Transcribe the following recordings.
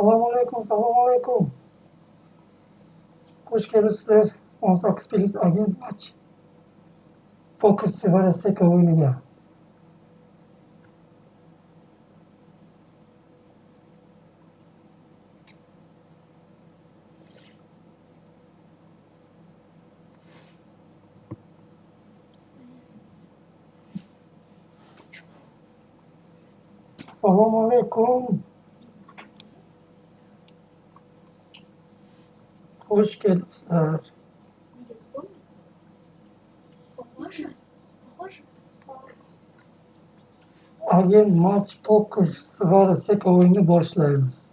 Assalomu alaykum, assalomu alaykum. Xush kelibsizlar 18+ Agent Match Poker Sevara Seka o'yiniga. Assalomu alaykum. Xush kelibsizlar. Похоже? Похоже? Agent Match Poker Sevara Seka o'yinini boshlaymiz.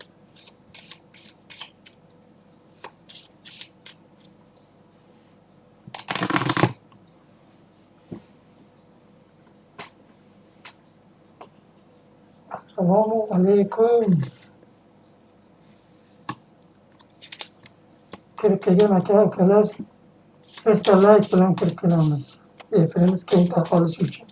Assalomu alaykum. Kirib kelgan aka-ukalar bitta like bilan kirib kelamiz. Efirimiz keng tarqalishi uchun.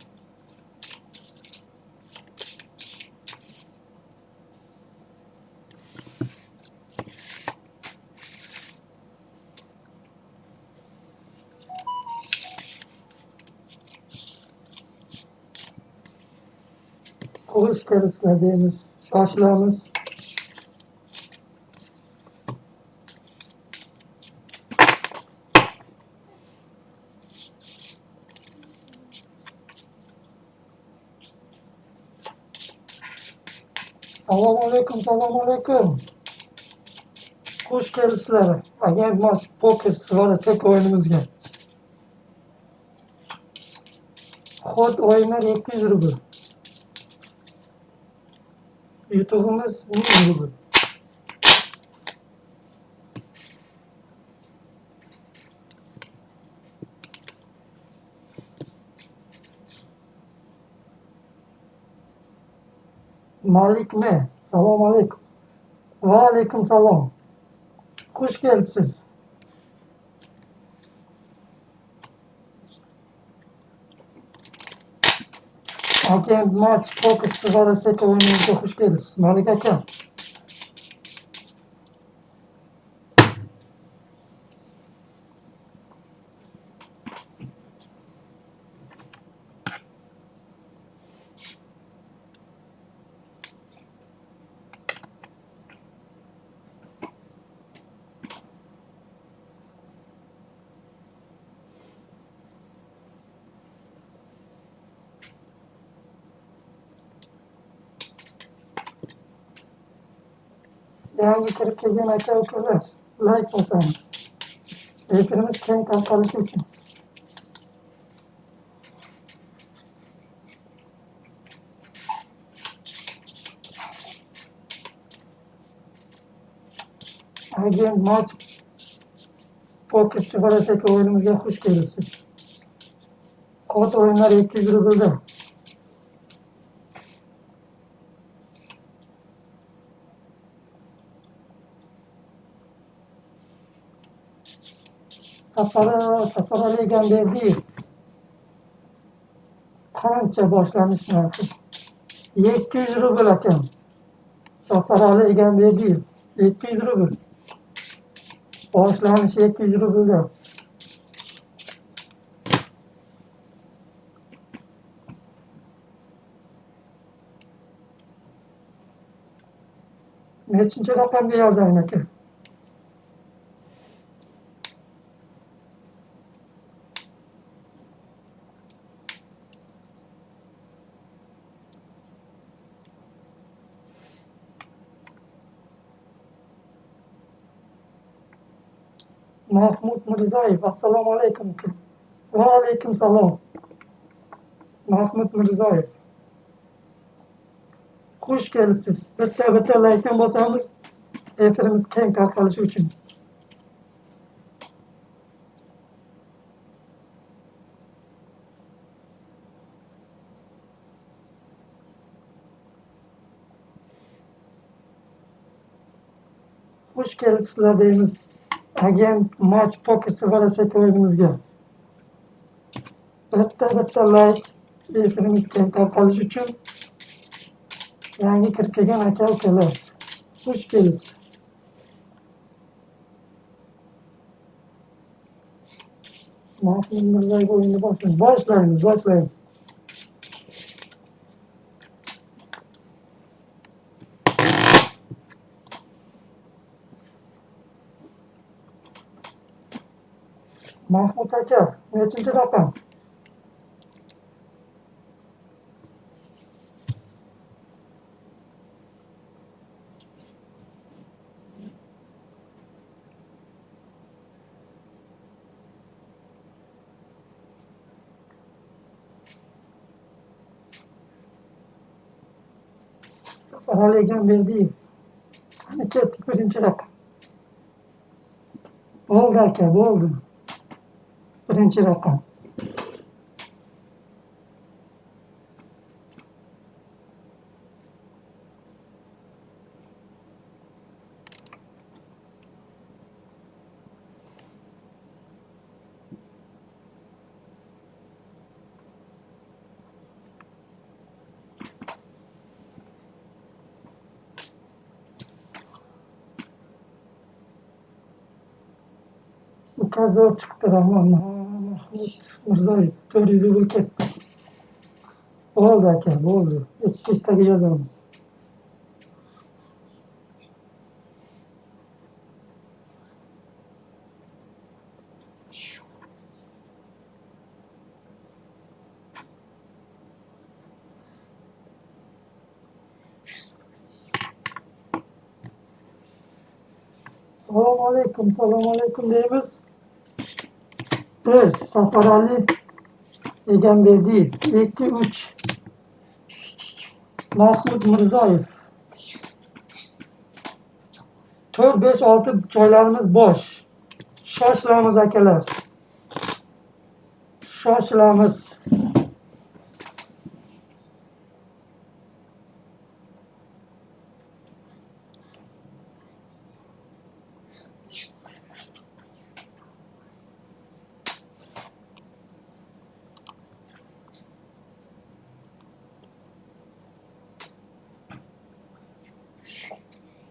Xush kelibsizlar deymiz. Shoshilamiz. Assalomu alaykum, assalomu alaykum. Xush kelibsizlar. Agent Match Poker Sevara Seka o'yinimizga. Xod o'yinlar 700 rubl. Yutug'imiz 1000 rubl. Malik M. Assalomu alaykum. Va alaykum salom. Xush kelibsiz. Agent Match Poker Sevara Seka o'yinimizga xush kelibsiz. Malik aka. Yangi kirib kelgan aka-ukalar like bosamiz. Efirimiz keng tarqalishi uchun. Agent Match Poker Sevara Seka o'yinimizga xush kelibsiz. Kod o'yinlar 700 rublda. Safarali Egamberdiyev. Qancha boshlanish narxi? 700 rubl akam. Safarali Egamberdiyev 700 rubl. Boshlanish 700 rublda. Nechinchi raqamga yozayin aka? Mahmud Mirzayev, assalomu alaykum. Va alaykum salom. Mahmud Mirzayev. Xush kelibsiz. Bitta-bitta like'dan bosamiz. Efirimiz keng tarqalishi uchun. Xush kelibsizlar deymiz. Agent Match Poker Sevara Seka o'yinimizga. Bitta-bitta like efirimiz keng tarqalishi uchun yangi kirib kelgan aka-ukalar. Xush kelibsiz. Mahmud Mirzayev o'yinni boshlaymiz. Boshlaymiz, boshlaymiz. Mahmud aka, nechinchi raqam? Safarali Egamberdiyev. Qani ketdik, birinchi raqam. Bo'ldi aka, bo'ldi. Birinchi raqam. Uka zo'r chiqdi, Rahmon Mahmud Mirzoyev. 400 rubl ketdi. Bo'ldi aka, bo'ldi. Ikki kechtaga yozamiz. Assalomu alaykum, assalomu alaykum deymiz. 1 Safarali Egamberdiyev, 2 3 Mahmud Mirzoyev. 4 5 6 joylarimiz bo'sh. Shoshilamiz akalar. Shoshilamiz.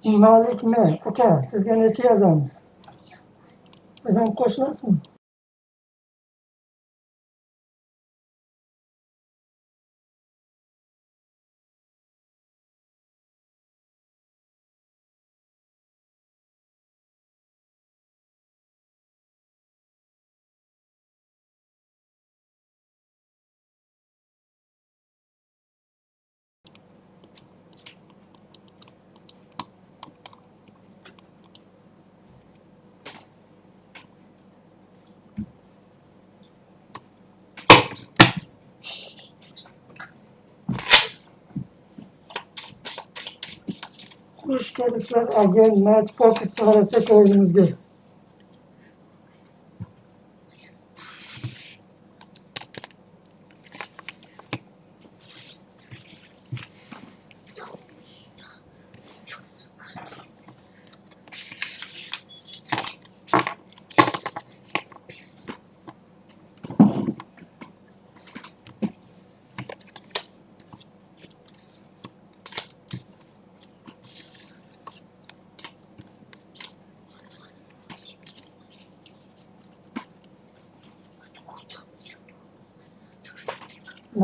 Malik M. Aka, sizga necha yozamiz? Siz ham qo'shilasizmi? Xush kelibsizlar Agent Match Poker Svarasek o'yinimizga.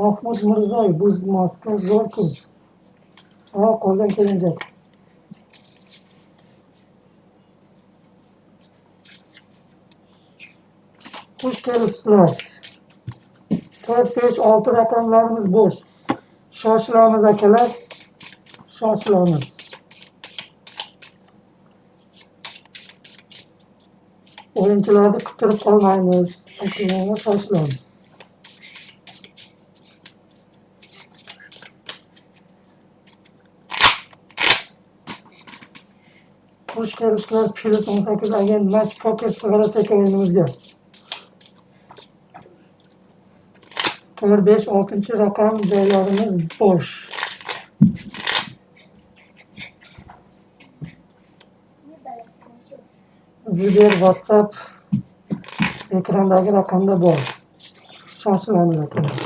Mahmud Mirzoyev, bu maska zo'r-ku. Ha, qo'ldan kelgan. Xush kelibsizlar. 4 5 6 raqamlarimiz bo'sh. Shoshilamiz akalar. Shoshilamiz. O'yinchilarni kuttirib qolmaymiz. Akalar, shoshilamiz. Xush kelibsizlar Plus 18 Agent Match Poker Svarasek o'yinimizga. 4 5 6 raqam joylarimiz bo'sh. Viber, WhatsApp ekrandagi raqamda bor. Shoshilamiz akalar.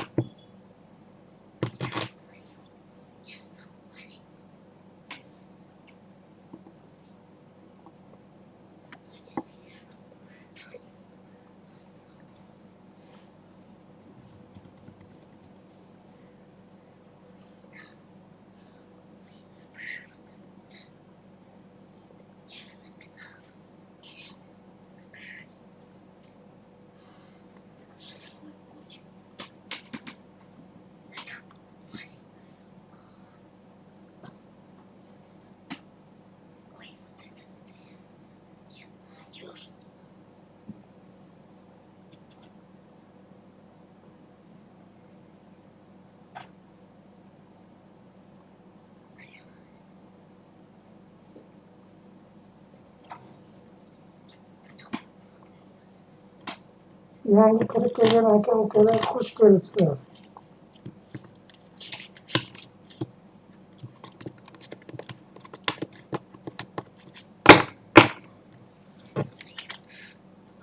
Yangi kirib kelgan aka-ukalar, xush kelibsizlar.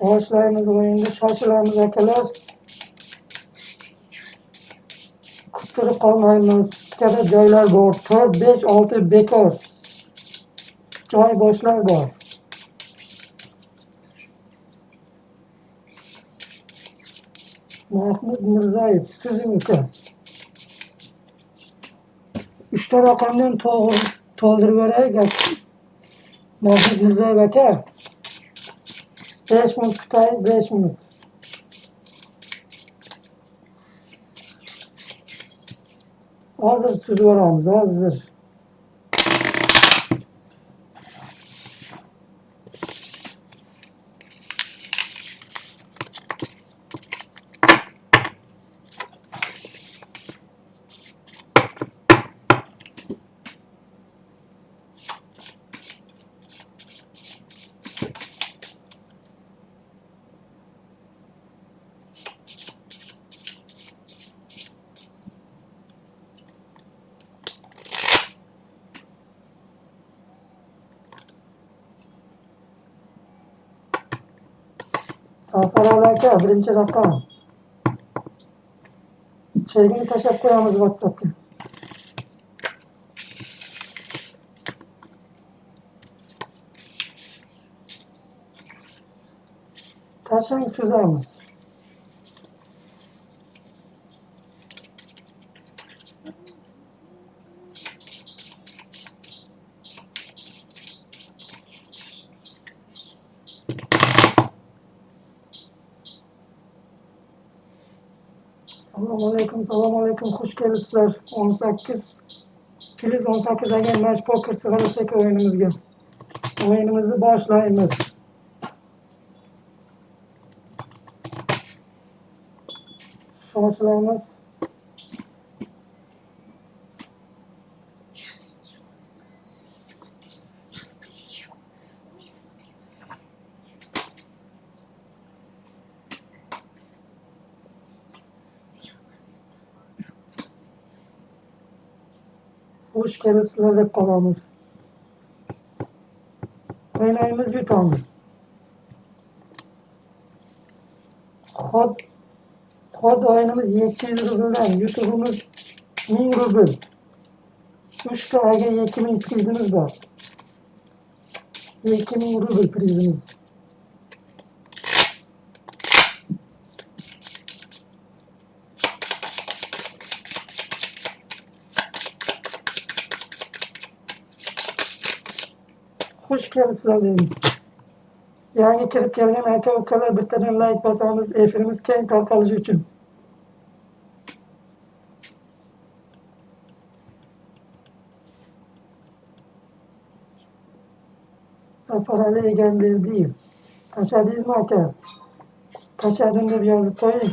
Boshlaymiz o'yinni, shoshilamiz akalar. Kuttirib qolmaymiz. Ikkala joylar bor. 4, 5, 6 bekor. Joy bo'shlar bor. Mahmud Mirzayev, sizing uka. 3 ta raqamdan to'ldirib beraylik. Mahmud Mirzayev aka. 5 minut kutaylik, 5 minut. Hozir suzib yuboramiz, hozir. Safarali aka, birinchi raqam. Chegini tashlab qo'yamiz WhatsAppga. Tashlang, suzamiz. Assalomu alaykum, assalomu alaykum, xush kelibsizlar. 18 plus 18 agar match poker sig'arsak o'yinimizga. O'yinimizni boshlaymiz. Shoshilamiz. Xush kelibsizlar deb qolamiz. O'ynaymiz, yutamiz. Xod o'yinimiz 700 rubldan, YouTube'imiz 1000 rubl. 3 ta aga 2000 prizimiz bor. 2000 rubl prizimiz. Xush kelibsizlar deymiz. Yangi kirib kelgan aka-ukalar bittadan like bosamiz, efirimiz keng tarqalishi uchun. Safarali Egamberdiyev. Tashladingizmi aka? Tashladim deb yozib qo'ying.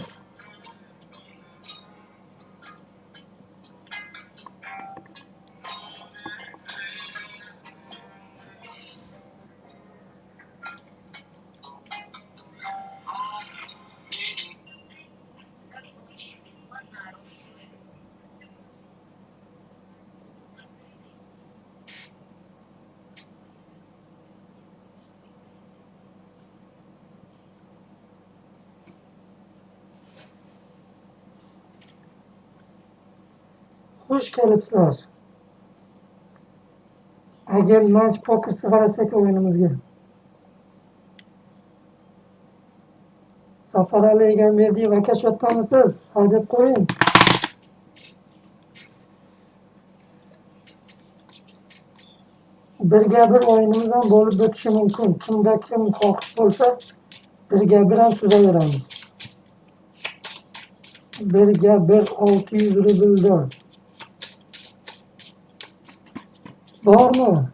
Xush kelibsizlar. Agar match poker sig'arasak o'yinimizga. Safarali Egamberdiyev aka, shu yerdamisiz? Haydab qo'ying. Birga bir o'yinimiz ham bo'lib o'tishi mumkin. Kimda kim xohish bo'lsa, birga bir ham suzaveramiz. Birga bir 600 rubldan. Bormi?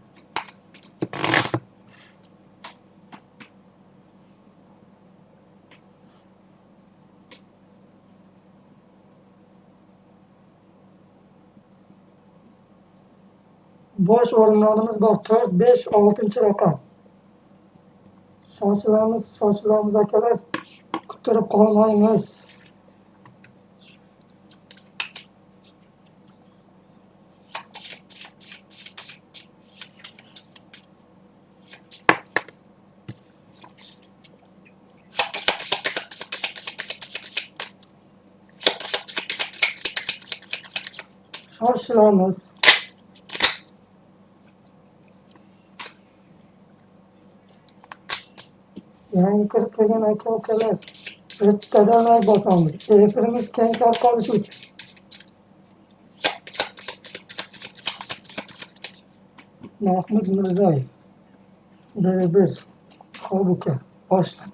Bosh o'rinlarimiz bor. 4, 5, 6 raqam. Shoshilamiz, shoshilamiz akalar. Kuttirib qolmaymiz. Shoshilamiz. Yangi kirib kelgan aka-ukalar, bittadan like bosamiz. Efirimiz keng tarqalishi uchun. Mahmud Mirzayev. 1-1. Xo'p uka, boshla.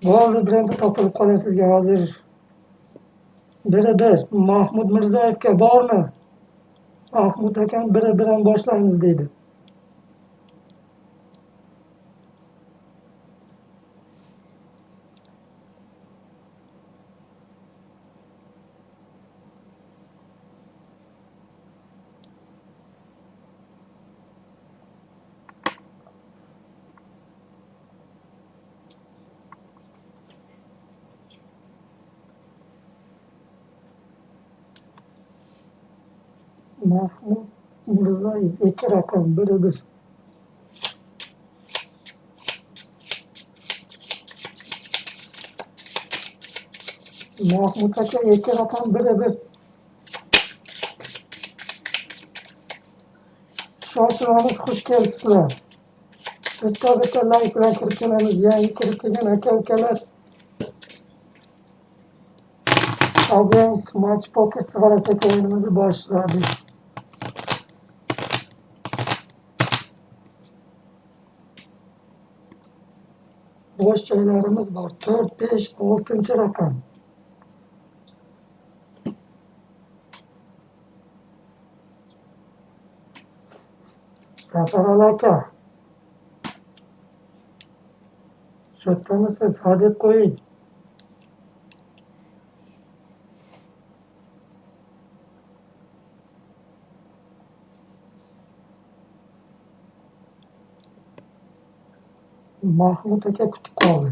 Bo'ldi, bironta topilib qoladi sizga hozir. 1-1. Mahmud Mirzoyevga bormi? Mahmud akam 1-1 ham boshlaymiz deydi. Mahmud Mirzayev 2 raqam 1-1. Mahmud aka 2 raqam 1-1. Shoshilamiz, xush kelibsizlar. Bitta-bitta like bilan kirib kelamiz. Yangi kirib kelgan aka-ukalar. Agent Match Poker Svarasek o'yinimizni boshladik. Bo'sh joylarimiz bor. 4, 5, 6 raqam. Safar aka. Shu yerdamisiz? Ha deb qo'ying. Mahmud aka kutib qoldi.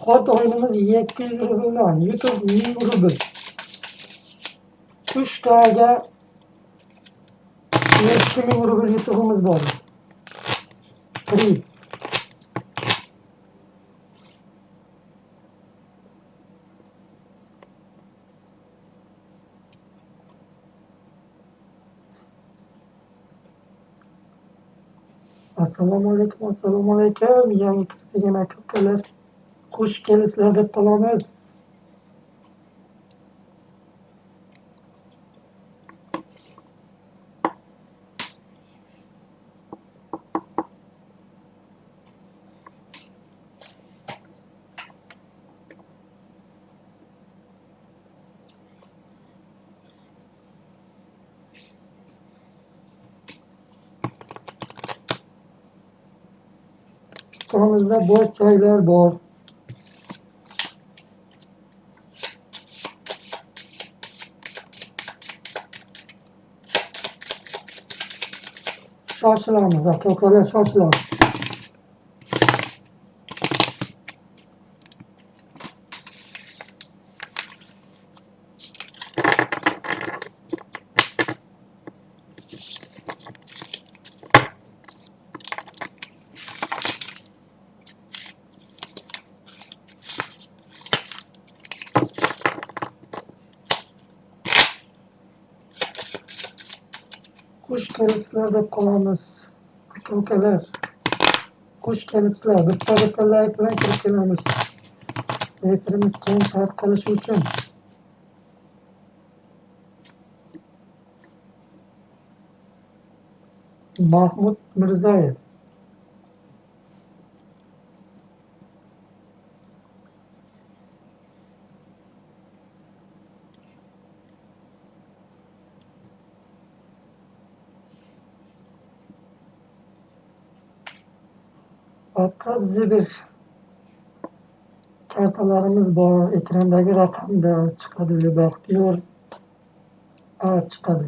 Xod o'yinimiz 700 rubldan, YouTube 1000 rubl. 3 taga 7000 rubl yutug'imiz bor. Priz. Assalomu alaykum, assalomu alaykum. Yangi kirib kelgan aka-ukalar, xush kelibsizlar deb qolamiz. Pistonimizda bo'sh joylar bor. Shoshilamiz, aka-ukalar, shoshilamiz. Xush kelibsizlar deb qolamiz, aka-ukalar. Xush kelibsizlar. Bitta-bitta like bilan kirib kelamiz. Efirimiz keng tarqalishi uchun. Mahmud Mirzayev. Faqat zibir Kartalarimiz bor, ekrandagi raqamda chiqadi, Baxtiyor A chiqadi.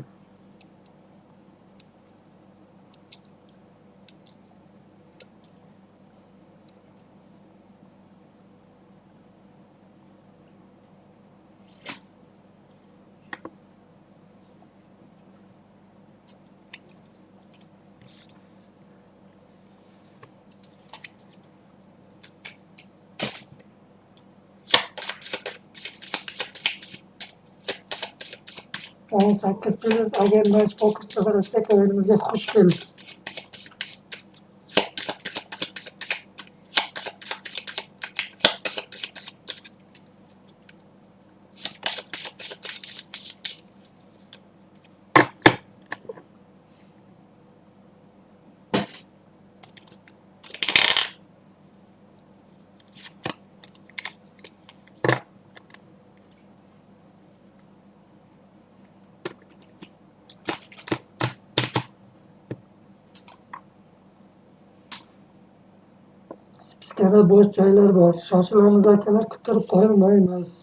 18 plus Agent Match Poker 0 o'yinimizga xush kelibsiz. Spiskada bo'sh joylar bor. Shoshilamiz akalar, kuttirib qo'ymaymiz.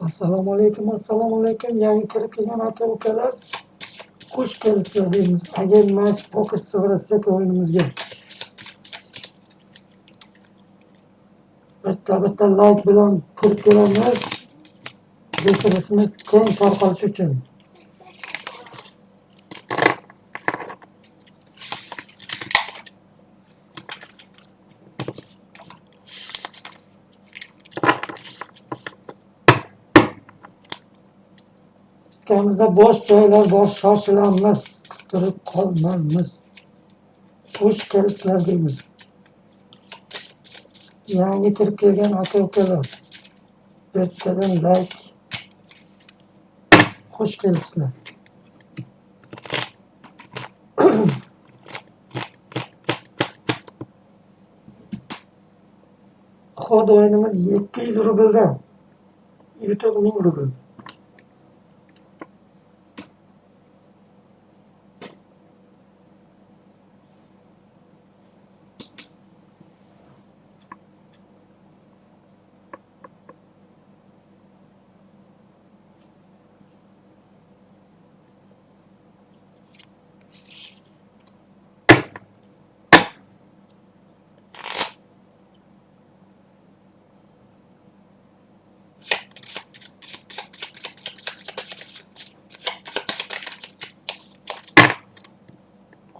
Assalomu alaykum, assalomu alaykum. Yangi kirib kelgan aka-ukalar, xush kelibsizlar deymiz. Agent Match Poker 0 o'yinimizga. Bitta-bitta like bilan kirib kelamiz. Betirishimiz keng tarqalishi uchun. Piskamizda bo'sh joylar bor, shoshilamiz, kuttirib qolmaymiz. Xush kelibsizlar deymiz. Yangi kirib kelgan aka-ukalar, bittadan like. Xush kelibsizlar. Xod o'yinimiz 700 rubldan. Yutuq 1000 rubl.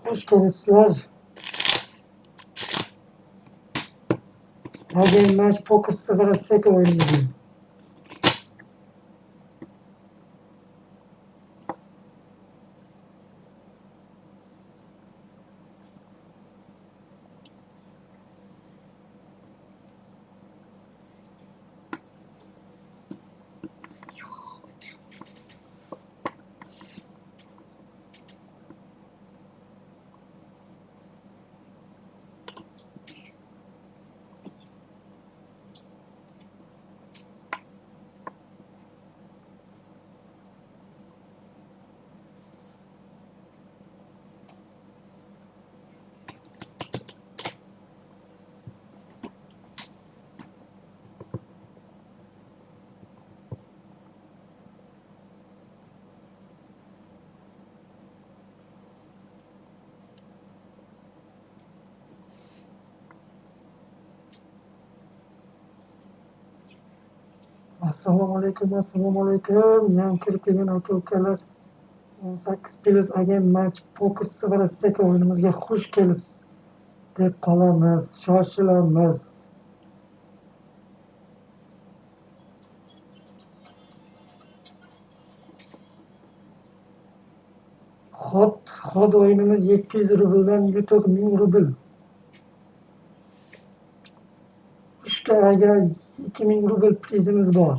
Xush kelibsizlar. Agent Match Poker 0 o'yinimizga. Assalomu alaykum, assalomu alaykum. Yangi kirib kelgan aka-ukalar, 18 plus Agent Match Poker 0 o'yinimizga xush kelibsiz. Deb qolamiz, shoshilamiz. Xod o'yinimiz 700 rubldan yutuq 1000 rubl. 3ta agar 2000 rubl prizimiz bor.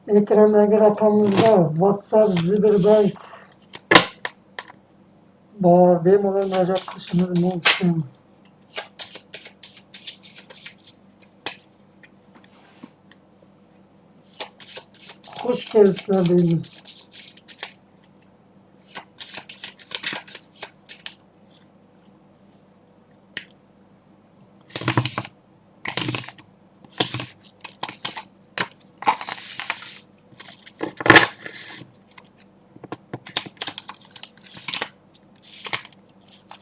Ekrandagi raqamimizda WhatsApp, Sberbank bor. Bemalol murojaat qilishingiz mumkin. Xush kelibsizlar deymiz.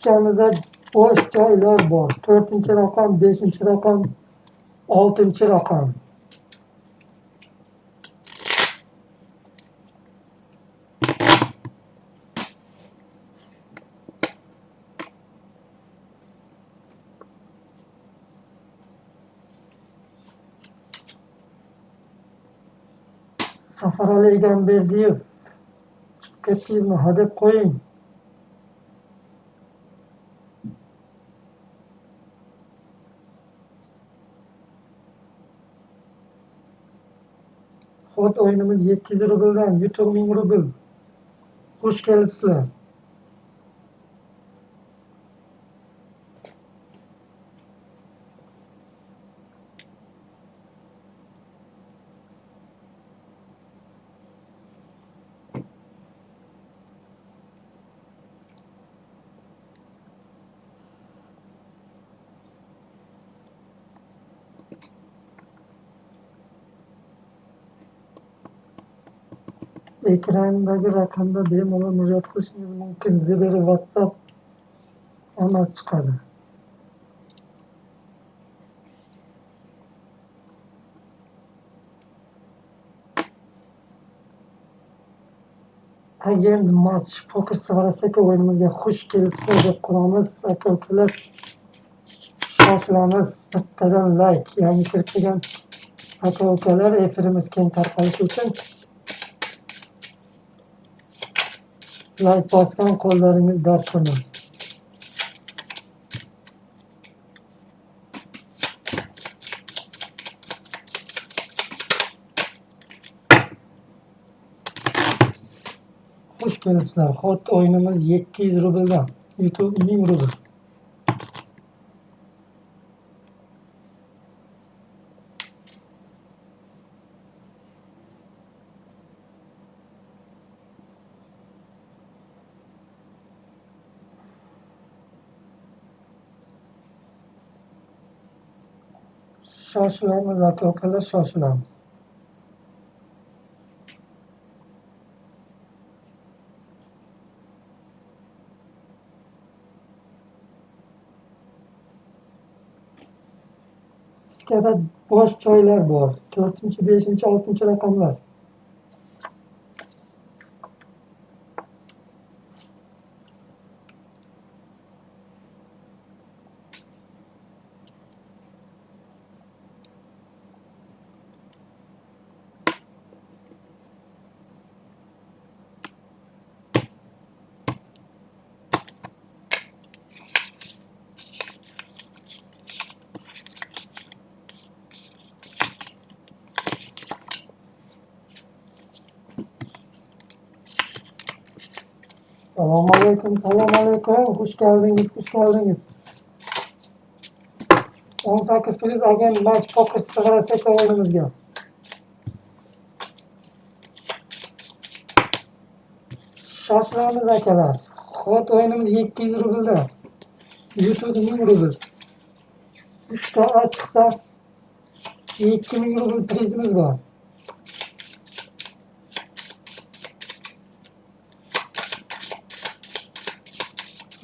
Ichimizda bo'sh joylar bor. 4-raqam, 5-raqam, 6-raqam. Safarali Egamberdiyev chiqib ketdingizmi? Hadeb qo'ying. Xod o'yinimiz 700 rubldan yutuq 1000 rubl. Xush kelibsizlar. Ekrandagi raqamda bemalol murojaat qilishingiz mumkin. Sber, WhatsApp hammasi chiqadi. Agent Match Poker Svaraseka o'yinimizga xush kelibsizlar deb qolamiz. Aka-ukalar, shoshilamiz. Bittadan like, ya'ni kirib kelgan aka-ukalar efirimiz keng tarqalishi uchun like bosgan qo'llaringiz dard ko'rmasin. Xush kelibsizlar. Xod o'yinimiz 700 rubldan, yutuq 1000 rubl. Shoshilamiz aka-ukalar, shoshilamiz. Spiskada bo'sh joylar bor. 4-chi, 5-chi, 6-chi raqamlar. Assalomu alaykum, assalomu alaykum. Xush keldingiz, xush keldingiz. 18 plus Agent Match Poker Svaraseka o'yinimizga. Shoshilamiz akalar. Xod o'yinimiz 700 rublda. Yutuq 1000 rubl. 3 ta A chiqsa 2000 rubl prizimiz bor.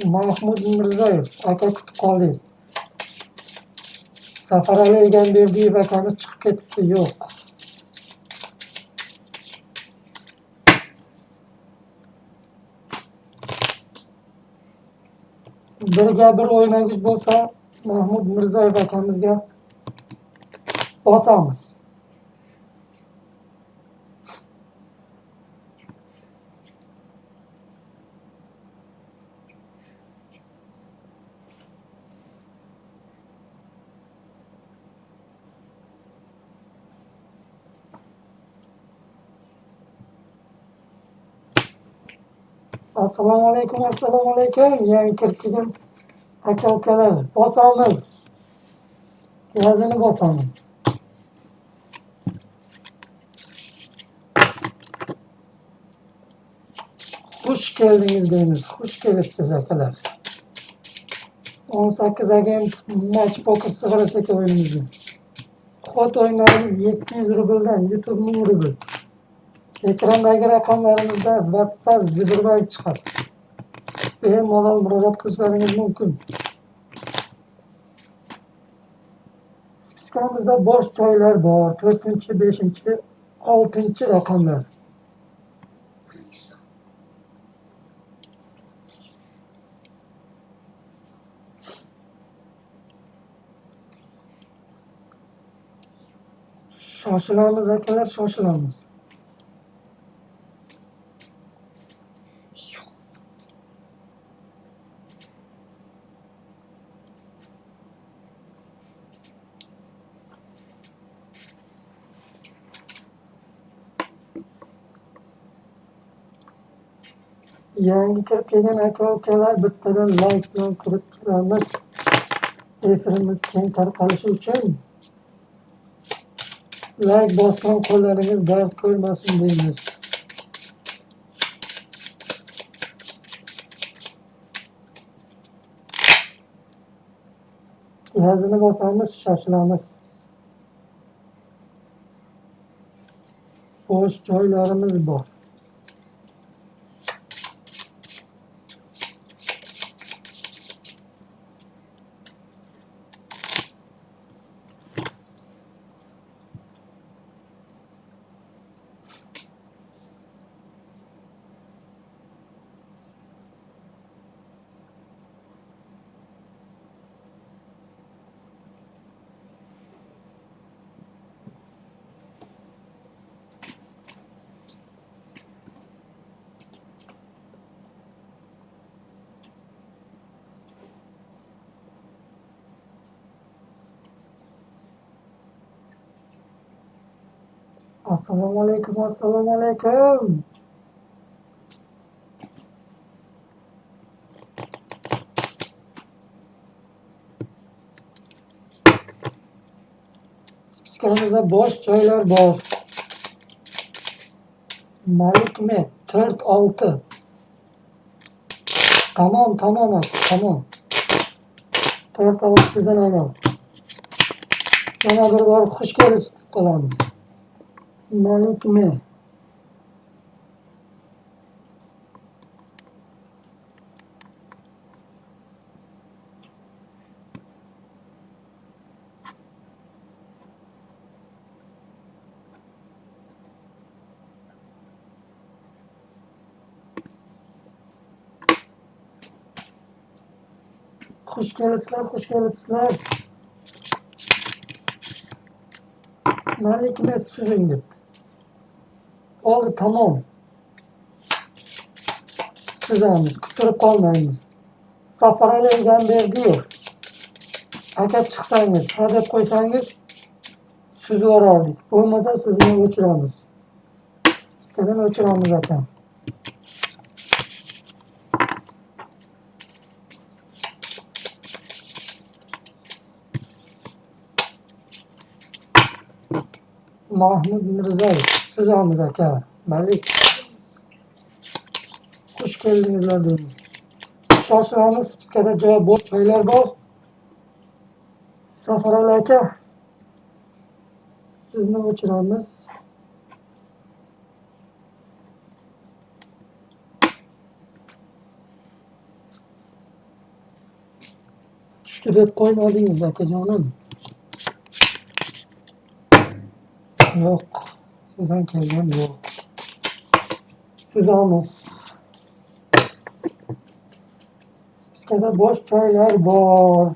Mahmud Mirzayev aka, kutib qoldingiz. Safarali Egamberdiyev akamiz chiqib ketibdi, yo'q. Birga bir o'ynagich bo'lsa, Mahmud Mirzayev akamizga bosamiz. Assalomu alaykum, assalomu alaykum. Yangi kirib kelgan aka-ukalar, bosamiz. Gazini bosamiz. Xush keldingiz deymiz. Xush kelibsiz akalar. 18 agent match poker sig'irasaka o'yinimizga. Xot o'yinlarimiz 700 rubldan, YouTube 1000 rubl. Ekrandagi raqamlarimizda WhatsApp, Sberbank chiqadi. Bemalol murojaat qilishlaringiz mumkin. Spiskamizda bo'sh joylar bor. 4-chi, 5-chi, 6-chi raqamlar. Shoshilamiz akalar, shoshilamiz. Yangi kirib kelgan aka-ukalar bittadan like bilan kirib turamiz. Efirimiz keng tarqalishi uchun like bosgan qo'llaringiz dard ko'rmasin deymiz. Gazini bosamiz, shoshilamiz. Bo'sh joylarimiz bor. Assalomu alaykum, assalomu alaykum. Spiskamizda bo'sh joylar bor. Malikmi 4-6. Tamam, tamam, tamam. 4-6 sizdan emas. Yana bir bor xush kelibsiz deb qolamiz. Malikmi? Xush kelibsizlar, xush kelibsizlar. Malikmi sizing deb. Oldi, tamom. Sizamiz, kuttirib qolmaymiz. Safarali Egamberdiyev. Aka chiqsangiz, ha deb qo'ysangiz suzib yuborardik. Bo'lmasa sizni o'chiramiz. Iskadan o'chiramiz akam. Mahmud Mirzayev, suzamiz aka. Malik. Xush keldingizlar deymiz. Shoshilamiz, spiskada joy bo'sh joylar bor. Safarali aka, sizni o'chiramiz. Tushdi deb qo'ymadingiz akajonim. Yo'q, sizdan kelgan yo'q. Suzamiz. Bizda bo'sh joylar bor.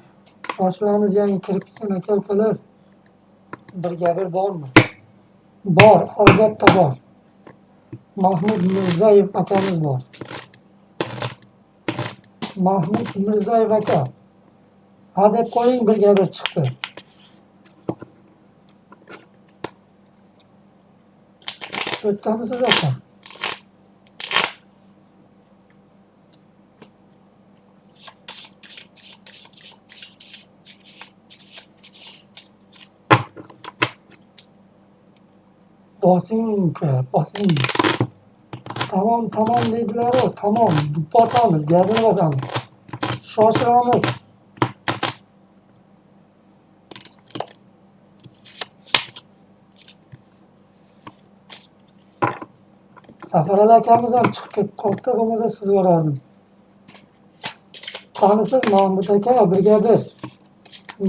Boshlarimiz yangi kirib kelgan aka-ukalar. Birga bir bormi? Bor, albatta bor. Mahmud Mirzayev akamiz bor. Mahmud Mirzayev aka. Ha deb qo'ying, birga bir chiqdi. O'tkamisiz aka? Bosing uka, bosing. Tamom, tamom deydilar-u, tamom. Bosamiz, gazini bosamiz. Shoshilamiz. Safarali akamiz ham chiqib ketib qolibdi, bo'lmasa siz borardim. Qanisiz Mahmud aka, birga bir.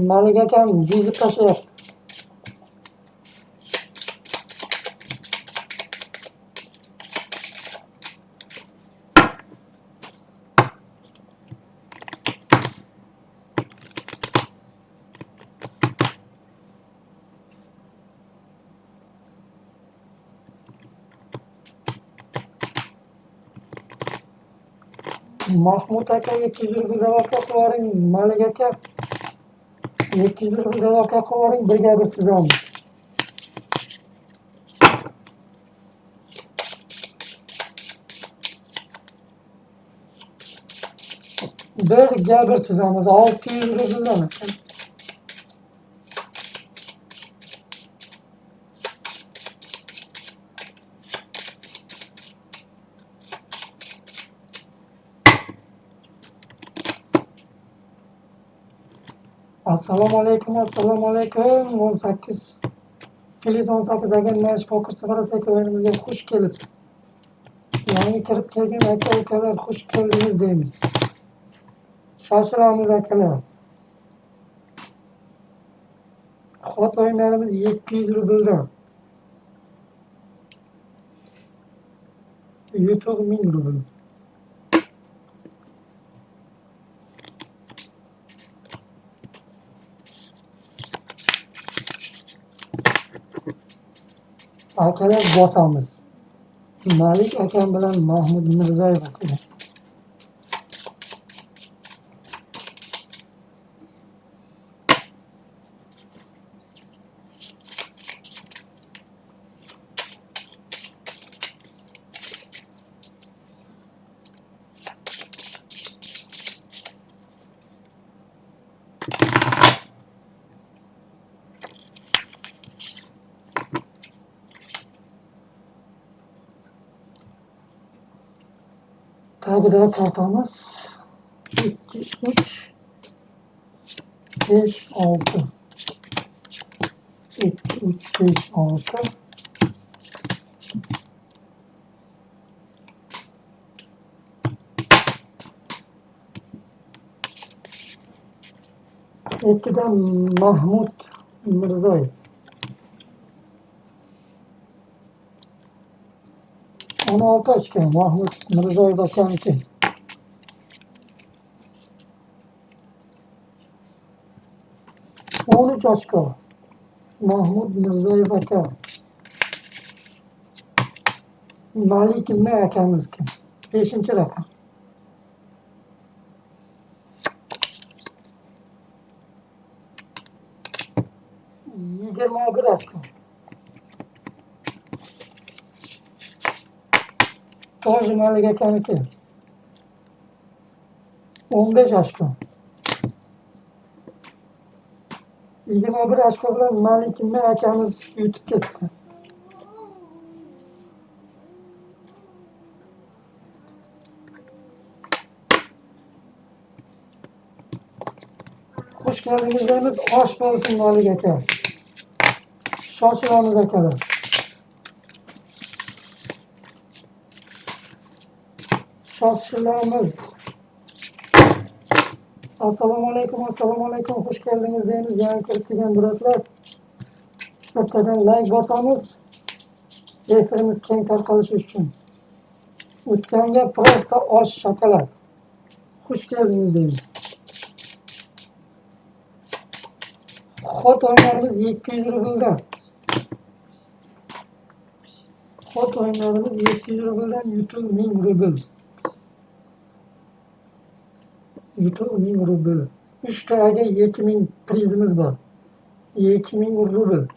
Malik akam bezib tashlayapti. Mahmud aka 200 rubl davoga qilib yuboring, Malik aka 200 rubl davoga qilib yuboring, birga bir suzamiz. Birga bir suzamiz, 600 rubldan. Assalomu alaykum, assalomu alaykum. 18 Filiz 18 agan Match Poker 08 o'yinimizga xush kelibsiz. Yangi kirib kelgan aka-ukalar xush keldingiz deymiz. Shoshilamiz akalar. Xot o'yinlarimiz 700 rubldan. Yutuq 1000 rubl. Akalar bosamiz. Malik akam bilan Mahmud Mirzayev akalar. Tagida kartamiz 2, 3, 5, 6. 2, 3, 5, 6. Ikkidan Mahmud Mirzoyev. 16 ochgan Mahmud Mirzoyev akaniki. 13 ochko Mahmud Mirzoyev aka. Malik M akamizniki. 5-raqam. 21 ochko. Toji Malik akaniki. 15 ochko. 21 ochko bilan Malik M akamiz yutib ketdi. Xush keldingiz deymiz. Osh bo'lsin Malik aka. Shoshilamiz akalar. Shoshilamiz. Assalomu alaykum, assalomu alaykum. Xush keldingiz deymiz. Yangi kirib kelgan birodar. Bittadan like bosamiz. Efirimiz keng tarqalishi uchun. O'tganga просто osh shokolad. Xush keldingiz deymiz. Xot o'yinlarimiz 700 rubldan. Xot o'yinlarimiz 700 rubldan, yutuq 1000 rubl. Yutuq 1000 rubl. 3 taga 2000 prizimiz bor. 2000 rubl.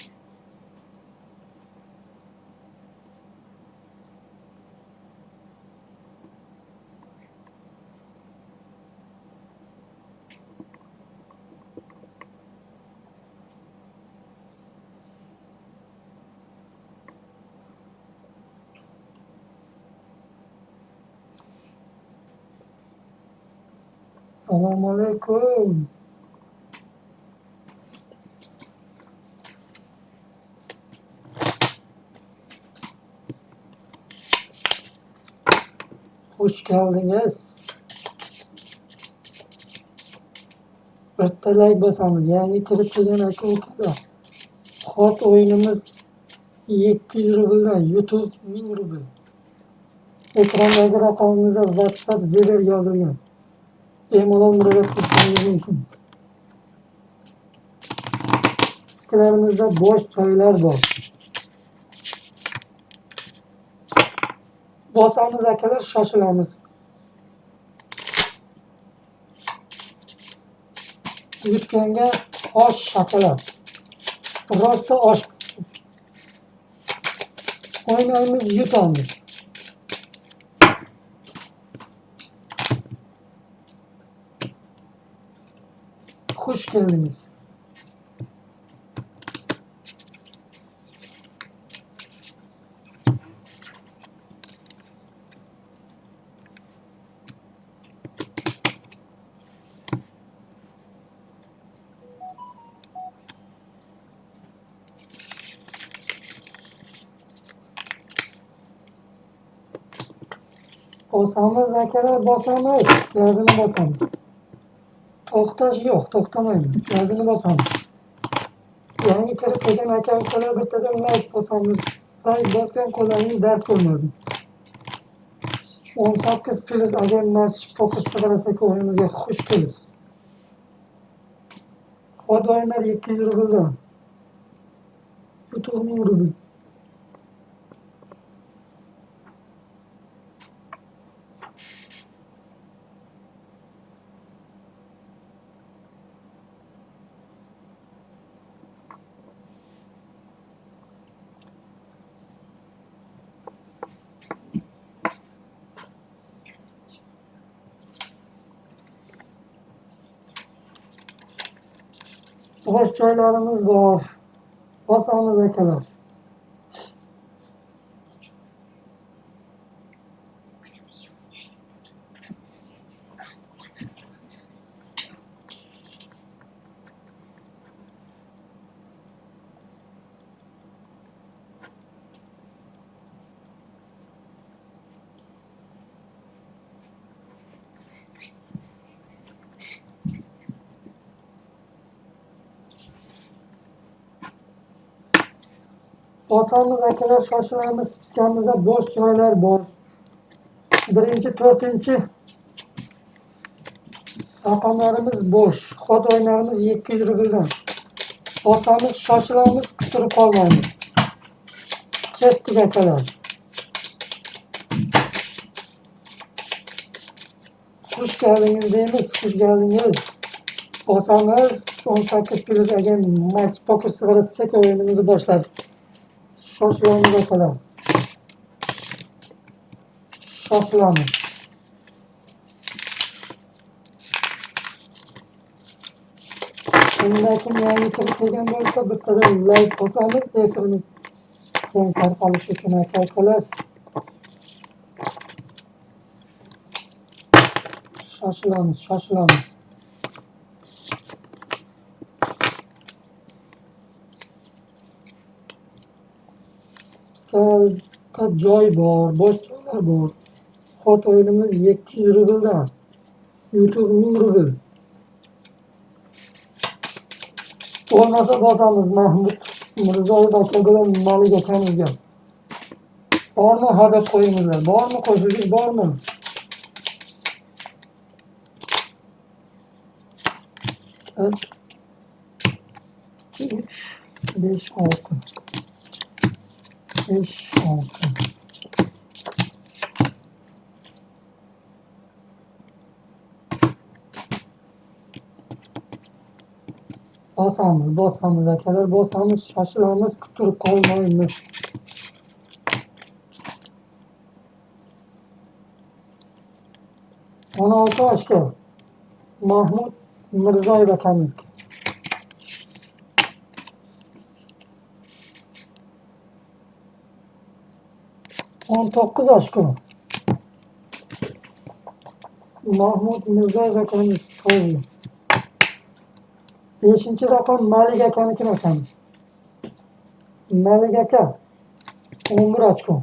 Assalomu alaykum. Xush keldingiz. Bitta like bosamiz. Yangi kirib kelgan aka-ukalar. Xot o'yinimiz 700 rubldan, YouTube 1000 rubl. Ekrandagi raqamimizda WhatsApp Zeber yozilgan. Bemalol murojaat qilishingiz mumkin. Spiskalarımızda bosh joylar bor. Bosamiz akalar, shoshilamiz. Yutganga osh shokolad. Rosta osh. O'ynaymiz, yutamiz. Xush keldingiz. Bosamiz akalar, bosamiz. Gazini bosamiz. To'xtash yo'q, to'xtamaymiz. Gazini bosamiz. Yangi kirib kelgan aka-ukalar bittadan like bosamiz. Like bosgan qo'llaringiz dard ko'rmasin. 18 plus agar match poker sig'arasak o'yinimizga xush kelibsiz. Xod o'yinlar 700 rubldan. Yutuq 1000 rubl. Bosh joylarimiz bor. Bosamiz akalar. Bosamiz akalar, shoshilamiz. Spiskamizda bo'sh joylar bor. Birinchi, to'rtinchi raqamlarimiz bo'sh. Xod o'yinlarimiz 700 rubldan. Bosamiz, shoshilamiz, kuttirib qolmaymiz. Ketdik akalar. Xush keldingiz deymiz, xush keldingiz. Bosamiz, 18 plus agar match poker sig'arasak o'yinimizni boshladik. Shoshilamiz akalar. Shoshilamiz. Kimda kim yangi kirib kelgan bo'lsa, bittadan like bosamiz, efirimiz keng tarqalishi uchun aka-ukalar. Shoshilamiz, shoshilamiz. Joy bor, bo'sh joylar bor. Xot o'yinimiz 700 rubldan. YouTube 1000 rubl. Bo'lmasa bosamiz Mahmud. Mirzoyev aka bilan Malik akamizga. Bormi hadeb qo'yingizlar? Bormi qo'shigingiz bormi? 1 2 3 5 6 5 6. Bosamiz, bosamiz akalar, bosamiz, shoshilamiz, kuttirib qolmaymiz. 16 ochko. Mahmud Mirzoyev akamizga. 19 ochko. Mahmud Mirzoyev akamiz to'g'ri. 5. raqam Malik akanikini ochamiz. Malik aka 11 ochko.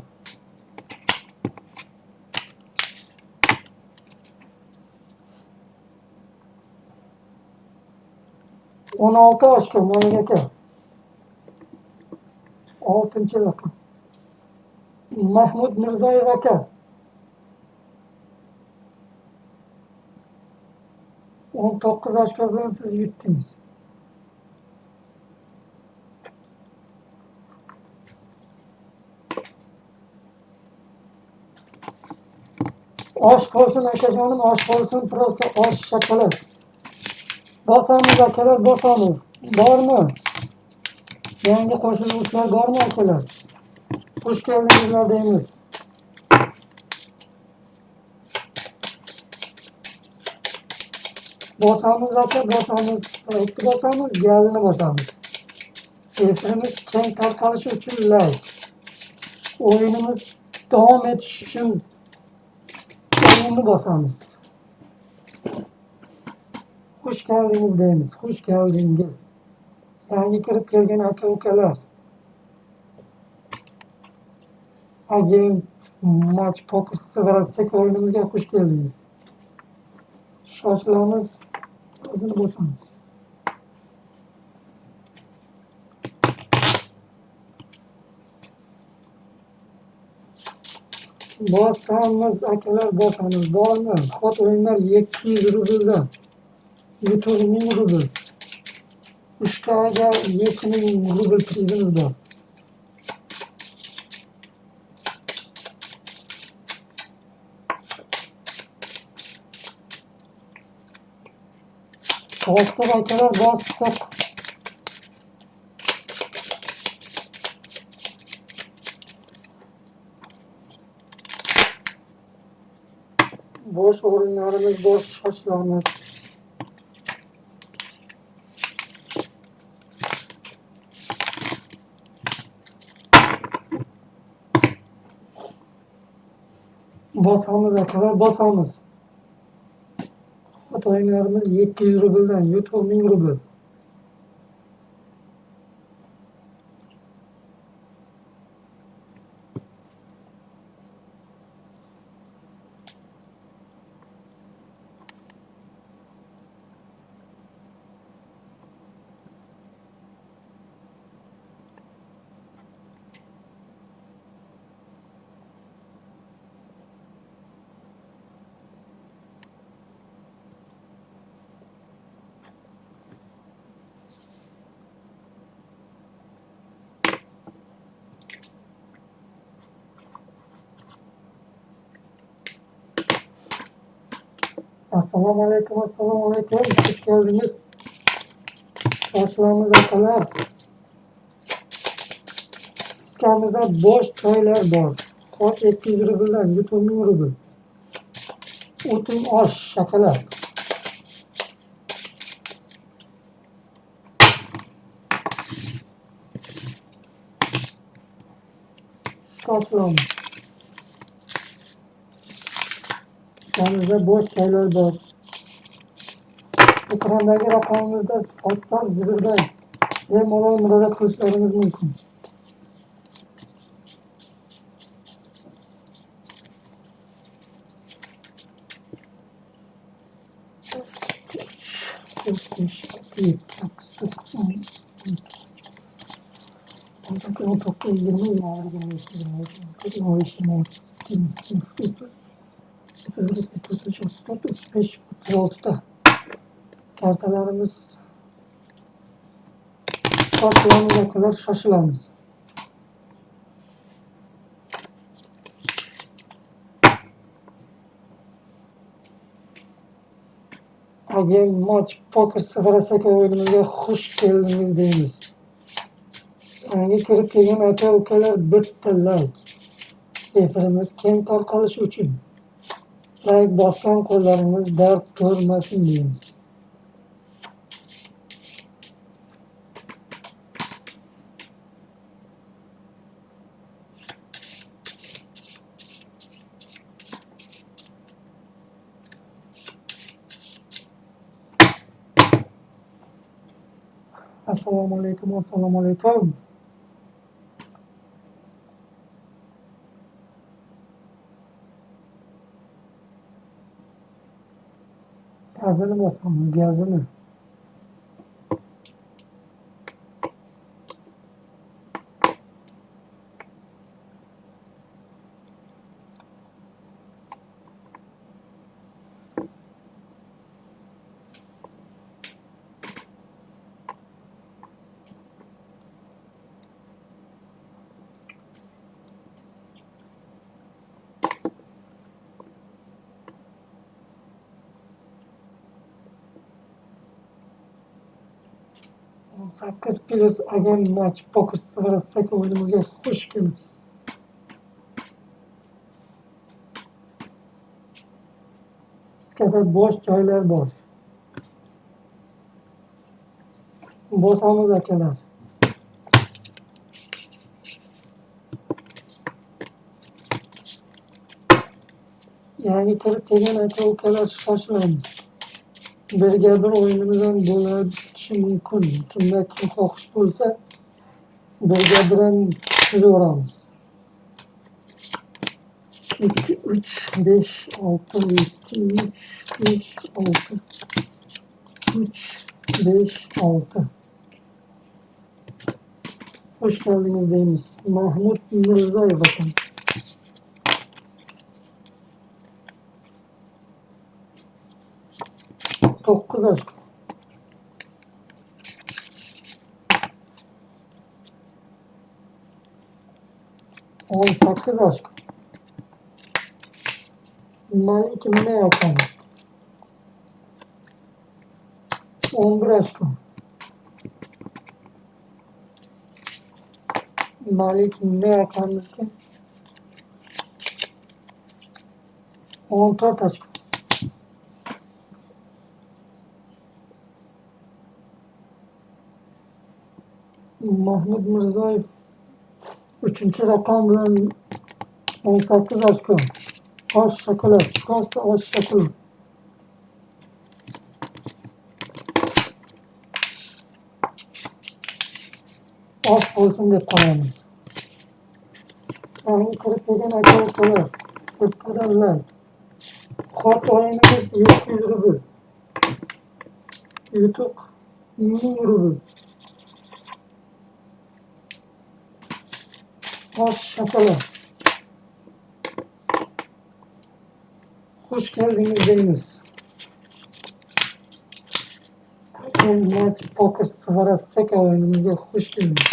16 ochko Malik aka. 6. raqam. Mahmud Mirzoyev aka. 19 ochko bilan siz yutdingiz. Osh bo'lsin akajonim, osh bo'lsin, prosta osh shokolad. Bosamiz akalar, bosamiz. Bormi? Yangi qo'shiluvchilar bormi akalar? Xush keldingizlar deymiz. Bosamiz aka, bosamiz. Like'ni bosamiz, galini bosamiz. Efirimiz keng tarqalishi uchun like. O'yinimiz davom etishi uchun o'yinni bosamiz. Xush keldingiz deymiz. Xush keldingiz. Yangi kirib kelgan aka ukalar. Agent Match Poker 0 o'yinimizga xush keldingiz. Shoshilamiz, o'zini bosamiz. Bosamiz akalar, bosamiz. Bormi? Xot o'yinlar 700 rubldan. Yutuq 1000 rubl. 3taga 7000 rubl prizimiz bor. Bostik akalar, bostik. Bosh o'rinlarimiz bosh, shoshilamiz. Bosamiz akalar, bosamiz. Xot o'yinlarimiz 700 rubldan, yutuq 1000 rubl. Assalomu alaykum, assalomu alaykum. Xush keldingiz. Shoshilamiz akalar. Iskamizda bo'sh joylar bor. Xo'sh, 700 rubldan, yutuq 1000 rubl. O'ting osh akalar. Shoshilamiz. Iskamizda bo'sh joylar bor. Ekrandagi raqamimizda WhatsApp, Sberbank bemalol murojaat qilishlaringiz mumkin. 4, 5, 6, 7, 8, 9, 10, 12. 18, 19, 20, 21, 22, 23, 24, 25, 26, 27, 30, 31, 32, 33, 34, 35, 36'da. Kartalarımız şaşılanana kadar şaşılamız. Again Match Poker 0-8 o'yinimizga xush keldingiz deymiz. Yangi kirib kelgan aka-ukalar bitta like. Efirimiz keng tarqalishi uchun like bosgan qo'llaringiz dard ko'rmasin deymiz. Assalomu alaykum, assalomu alaykum. Gazini bosamiz, gazini. 8 plus Again Match Poker 0-8 o'yinimizga xush kelibsiz. Spiskada bo'sh joylar bor. Bosamiz akalar. Yangi kirib kelgan aka-ukalar shoshilamiz. Birga bir o'yinimiz ham bo'lishi mumkin. Kimda kim xohish bo'lsa, birga bir ham tuzaveramiz. 2, 3, 5, 6, 7, 3, 3, 6, 3, 5, 6. Hoş geldiniz deymiz. Mahmut Mirzayev efendim. 9 aşk. 18 aşk. Malik ne yaparız? 11 aşk. Malik ne yaparız ki? 14 aşk. Mahmud Mirzayev 3. raqam bilan 18 aşkım. Osh shokolad, просто osh shokolad. Osh bo'lsin deb qolamiz. Yangi kirib kelgan aka-ukalar, bittadan like. Xot o'yinimiz 700 rubl. Yutuq 1000 rubl. Osh shokolad. Hoş geldiniz deymiz. Match Poker 0-8 o'yinimizga xush keldiniz.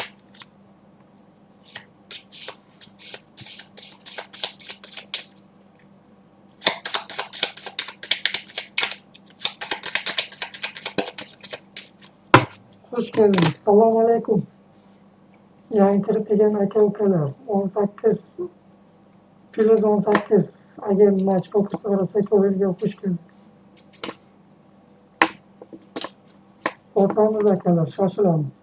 Xush keldiniz. Assalomu alaykum. Yangi kirib kelgan aka-ukalar, 18 plus 18 Again Match Poker 0-8 o'yiniga xush keldiniz. Bosamiz akalar, shoshilamiz.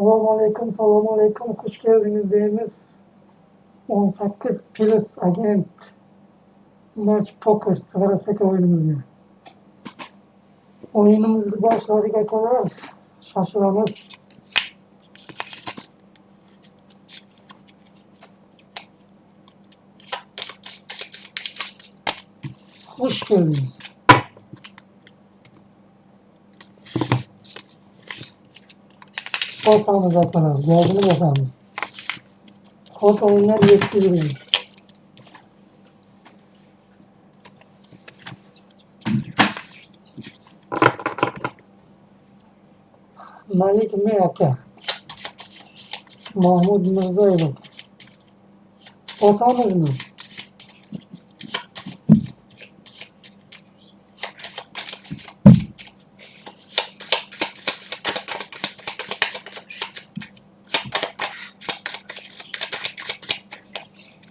Assalomu alaykum, assalomu alaykum. Xush keldingiz deymiz. 18 plus agent match poker Svarasaka o'yinimizga. O'yinimizni boshladik akalar. Shoshilamiz. Xush keldingiz. Bosamiz akalar, gazini bosamiz. Xod o'yinlar 7 rubl. Malik M aka. Mahmud Mirzoyev aka. Bosamizmi?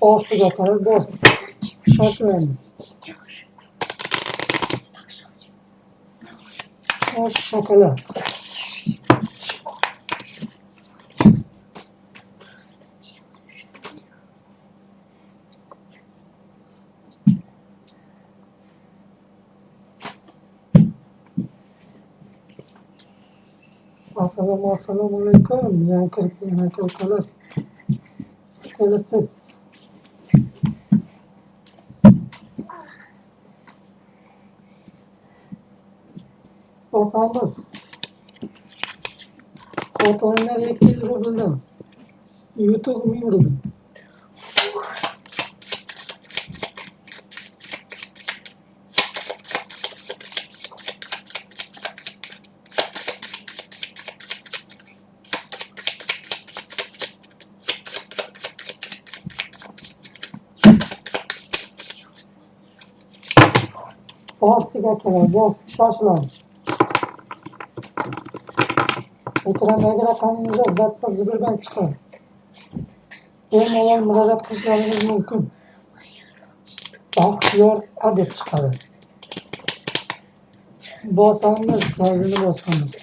Bosdik akalar, bosdik. Shoshilamiz. Xo'sh, akalar. Assalomu alaykum. Yangi kirib kelgan akalar. Xush kelibsiz. Bosamiz. Xod o'yinlar 200 rubldan. Yutuq 1000 rubl. Bosdik akalar, bosdik, shoshilamiz. Ekrandagi raqamimizda WhatsApp Sberbank chiqadi. Bemalol murojaat qilishlaringiz mumkin. Baxtiyor A deb chiqadi. Bosamiz, gazini bosamiz.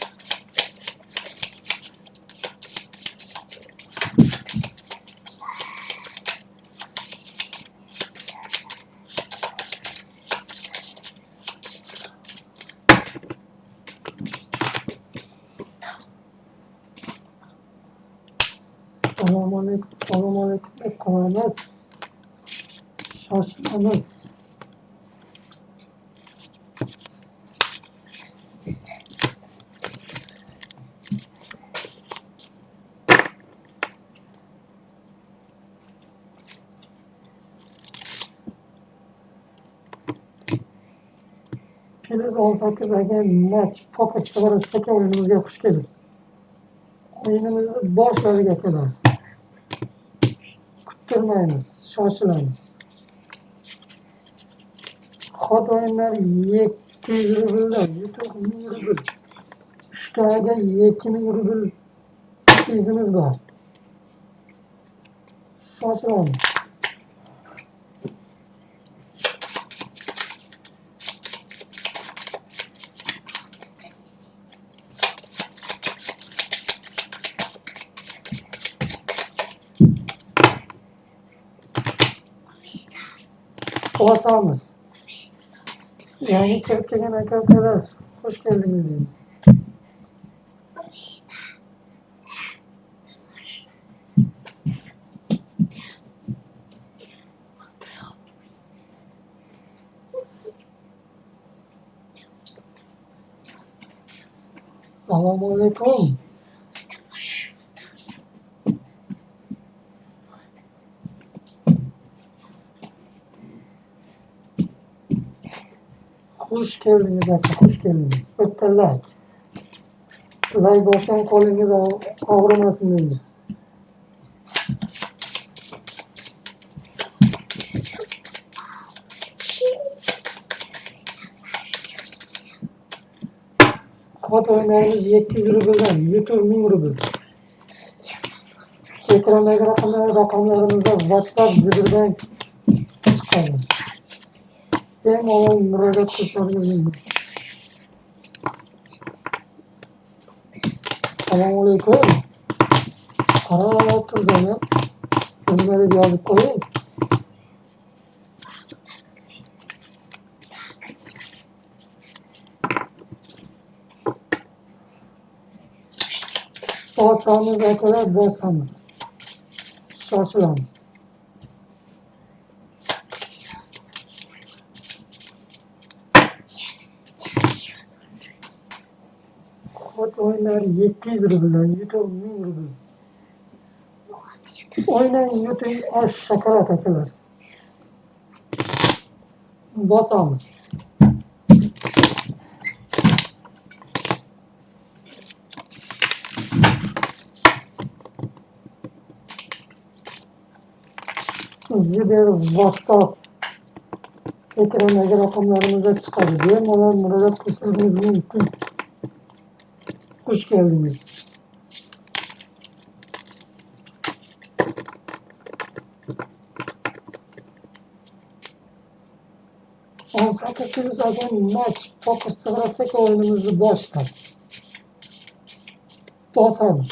Assalomu alaykum, assalomu alaykum deb qo'yamiz. Shoshilamiz. Plus 18 agent match poker Svarasaka o'yinimizga xush kelibsiz. O'yinimizni boshladik akalar. Kuttirmaymiz, shoshilamiz. Xod o'yinlar 700 rubldan, yutuq 1000 rubl. 3taga 2000 rubl izimiz bor. Shoshilamiz. Bosamiz. Yangi kirib kelgan akalar, xush keldingiz deymiz. Assalomu alaykum. Xush keldingiz aka, xush keldingiz. Bitta like. Like bosgan qo'lingiz og'rimasin deymiz. Xod o'yinlarimiz 700 rubldan, yutuq 1000 rubl. Ekrandagi raqamlarimizda WhatsApp Sberbank chiqadi. Bemalol murojaat qilishlaringiz mumkin. Assalomu alaykum. Qarab tursan, nima deb yozib qo'ying. Bosamiz akalar, bosamiz. Shoshilamiz. Xot o'yinlari 700 rubldan, YouTube 1000 rubl. O'ynang, yuting, osh shokolad akalar. Bosamiz. Ziber WhatsApp ekrandagi raqamlarimizda chiqadi. Bemalol murojaat qilishingiz mumkin. Xush keldingiz. 18 odam match poker 0 o'yinimizni boshladi. Bosamiz.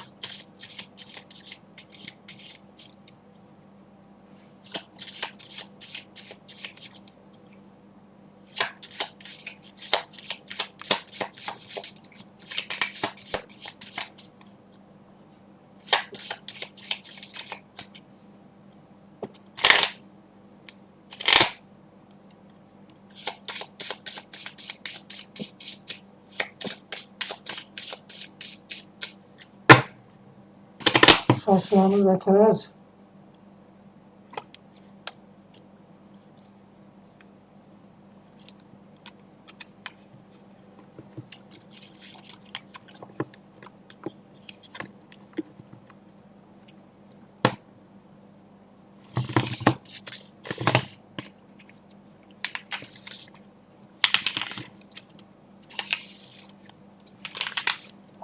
Shoshilamiz akalar.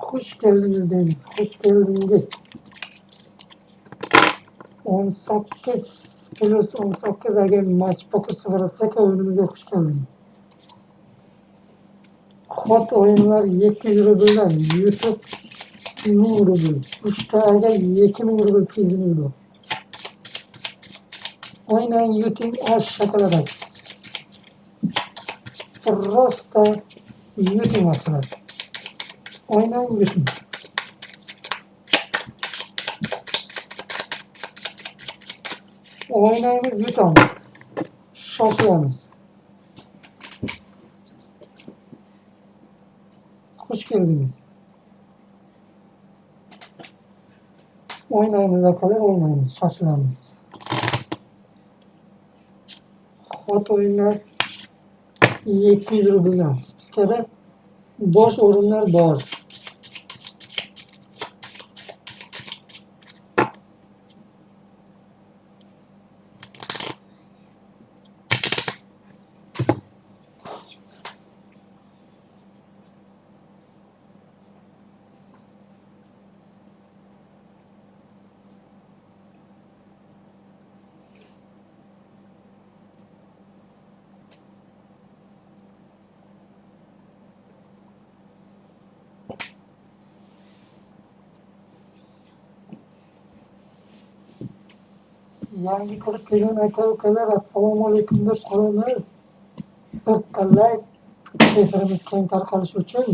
Xush keldingiz deymiz. Xush keldingiz. 18 plus 18 agar match poker 0 o'yinimizga xush keldingiz. Xot o'yinlar 700 rubldan, YouTube 1000 rubl. 3 ta agar 2000 rubl prizimiz bor. O'ynang, yuting, osh shokolad. Просто yuting akalar. O'ynang, yuting. O'ynaymiz, yutamiz. Shoshilamiz. Xush keldingiz. O'ynaymiz akalar, o'ynaymiz, shoshilamiz. Xot o'yinlar 700 rubldan. Spiskada bo'sh o'rinlar bor. Yangi kirib kelgan aka-ukalar, assalomu alaykum deb qo'yamiz. Bitta like efirimiz keng tarqalishi uchun.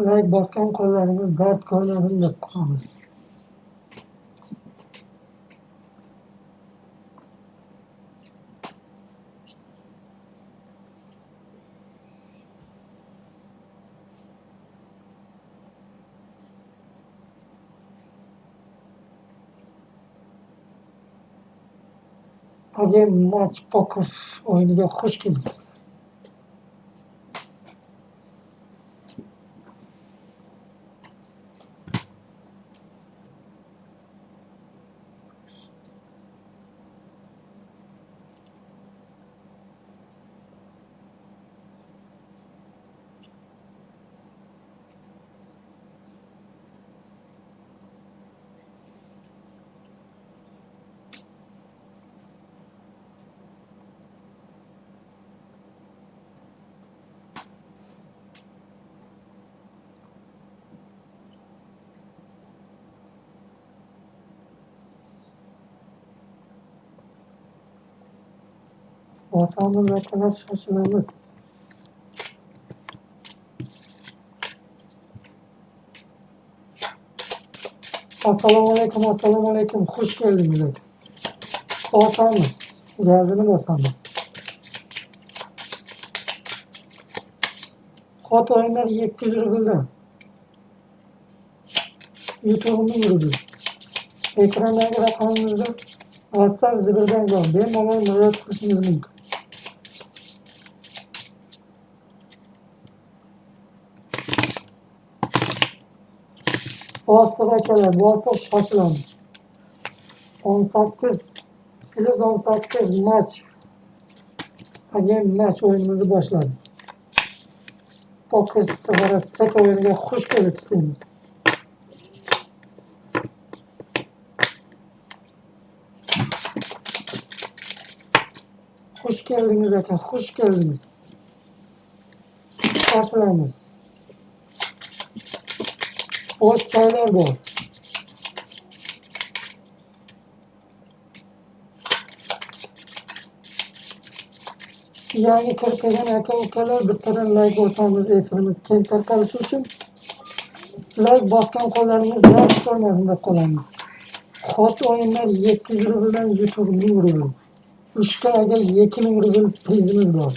Like bosgan qo'llaringiz dard ko'rmasin deb qo'yamiz. Again match poker o'yiniga xush keldingiz. Bosamiz akalar, shoshilamiz. Assalomu alaykum, assalomu alaykum. Xush keldingiz aka. Bosamiz. Gazini bosamiz. Xot o'yinlar 700 rubldan. YouTube 1000 rubl. Ekrandagi raqamimizda WhatsApp, Sberbank bor. Bemalol murojaat qilishingiz mumkin. Bostik akalar, bostik, shoshilamiz. 18 plus 18 match. Again match o'yinimizni boshladik. Poker Sfera Seka o'yiniga xush kelibsiz deymiz. Xush keldingiz aka, xush keldingiz. Shoshilamiz. Bo'sh joylar bor. Yangi kirib kelgan aka ukalar bittadan like bosamiz, efirimiz keng tarqalishi uchun like bosgan qo'llarimiz dard ko'rmasin deb qolamiz. Xot o'yinlar 700 rubldan YouTube 1000 rubl. 3 agar 2000 rubl prizimiz bor.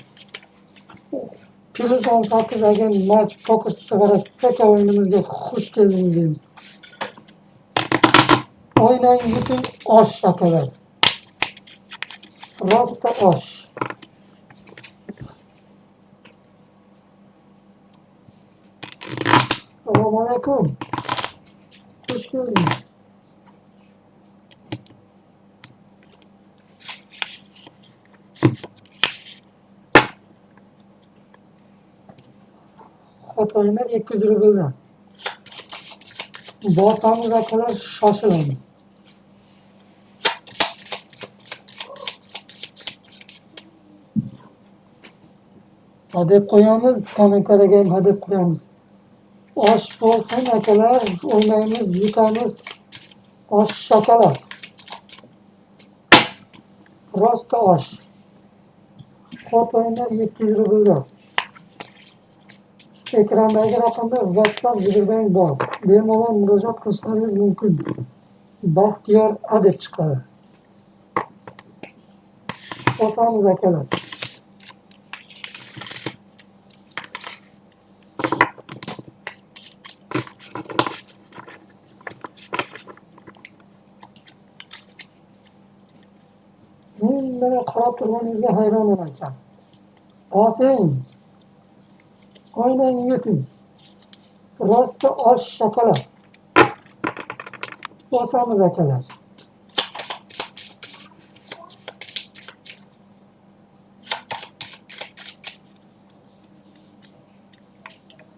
Plus 18 agar match Poker Sfera Seka o'yinimizga xush keldingiz deymiz. O'ynang, yuting, osh akalar. Rosta osh. Assalomu alaykum. Xush keldingiz. Xot o'yinlar 200 rubldan. Bosamiz akalar, shoshilamiz. Hadeb qo'yamiz, kommentariyaga ham hadeb qo'yamiz. Osh bo'lsin akalar, o'ynaymiz, yutamiz. Osh shokolad. Rosta osh. Xot o'yinlar 700 rubldan. Ekrandagi raqamda WhatsApp, Sberbank bor. Bemalol murojaat qilishingiz mumkin. Baxtiyor A deb chiqadi. Bosamiz akalar. Bunday qarab turganingizga hayron bo'lasan. Bosing. O'ynang, yuting. Rosta osh shokolad. Bosamiz akalar.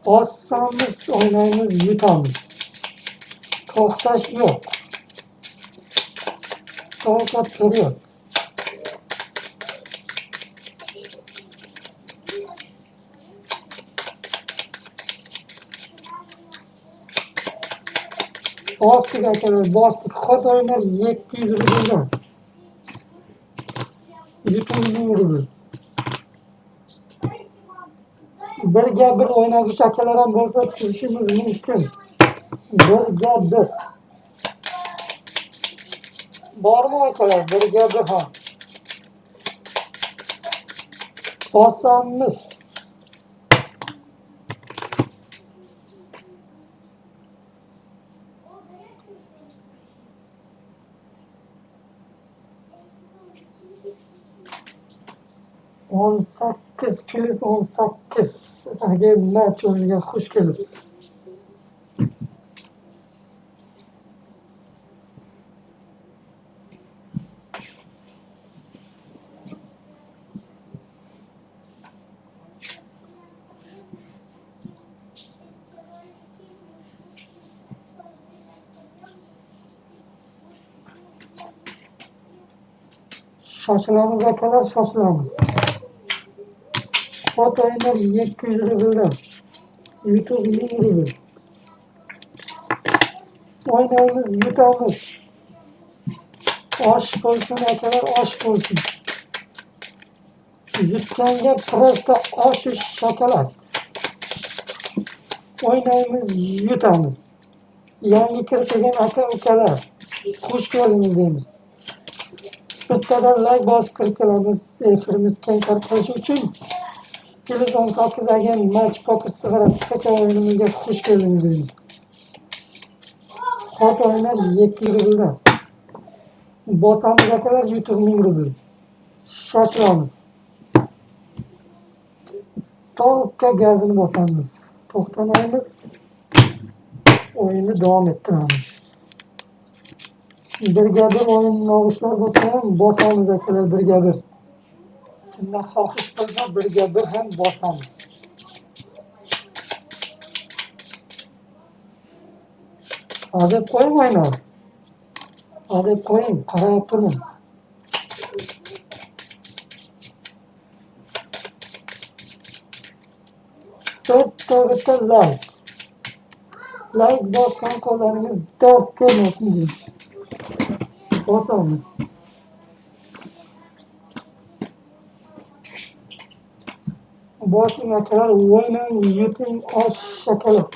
Bossamiz, o'ynaymiz, yutamiz. To'xtash yo'q. To'xtab period. Bostik akalar, bostik. Xot o'yinlar 700 rubldan. 700 rubl. Birga bir o'ynagich akalar ham bo'lsa turishimiz mumkin. Birga bir. Bormi akalar? Birga bir ham. Bosamiz. 18 plus 18 agar match o'yiniga xush kelibsiz. Shoshilamiz akalar, shoshilamiz. Xot o'yinlar 700 rubldan. YouTube 1000 rubl. O'ynaymiz, yutamiz. Osh bo'lsin akalar, osh bo'lsin. Yutganga просто oshu shokolad. O'ynaymiz, yutamiz. Yangi kirib kelgan aka-ukalar, xush keldingiz deymiz. Bittadan like bosib kirib kelamiz, efirimiz keng tarqalishi uchun. Plus 18 agan match poker sig'ara o'yinimizga xush keldingiz deymiz. Xot o'ynar 7 rubldan. Bosamiz akalar, yutuq 1000 rubl. Shoshilamiz. To'liqqa gazini bosamiz. To'xtamaymiz. O'yinni davom ettiramiz. Birga bir o'yin nog'ishlar bo'lsa ham bosamiz akalar, birga bir. Kimdan xohish bo'lsa birga bir ham bosamiz. Adeb qo'ying o'ynar. Adeb qo'ying, qarab turing. To'rtta bitta like. Like bosgan qo'llaringiz dard ko'rmasin deymiz. Bosamiz. Bosing akalar, o'ynang, yuting osh shokolad.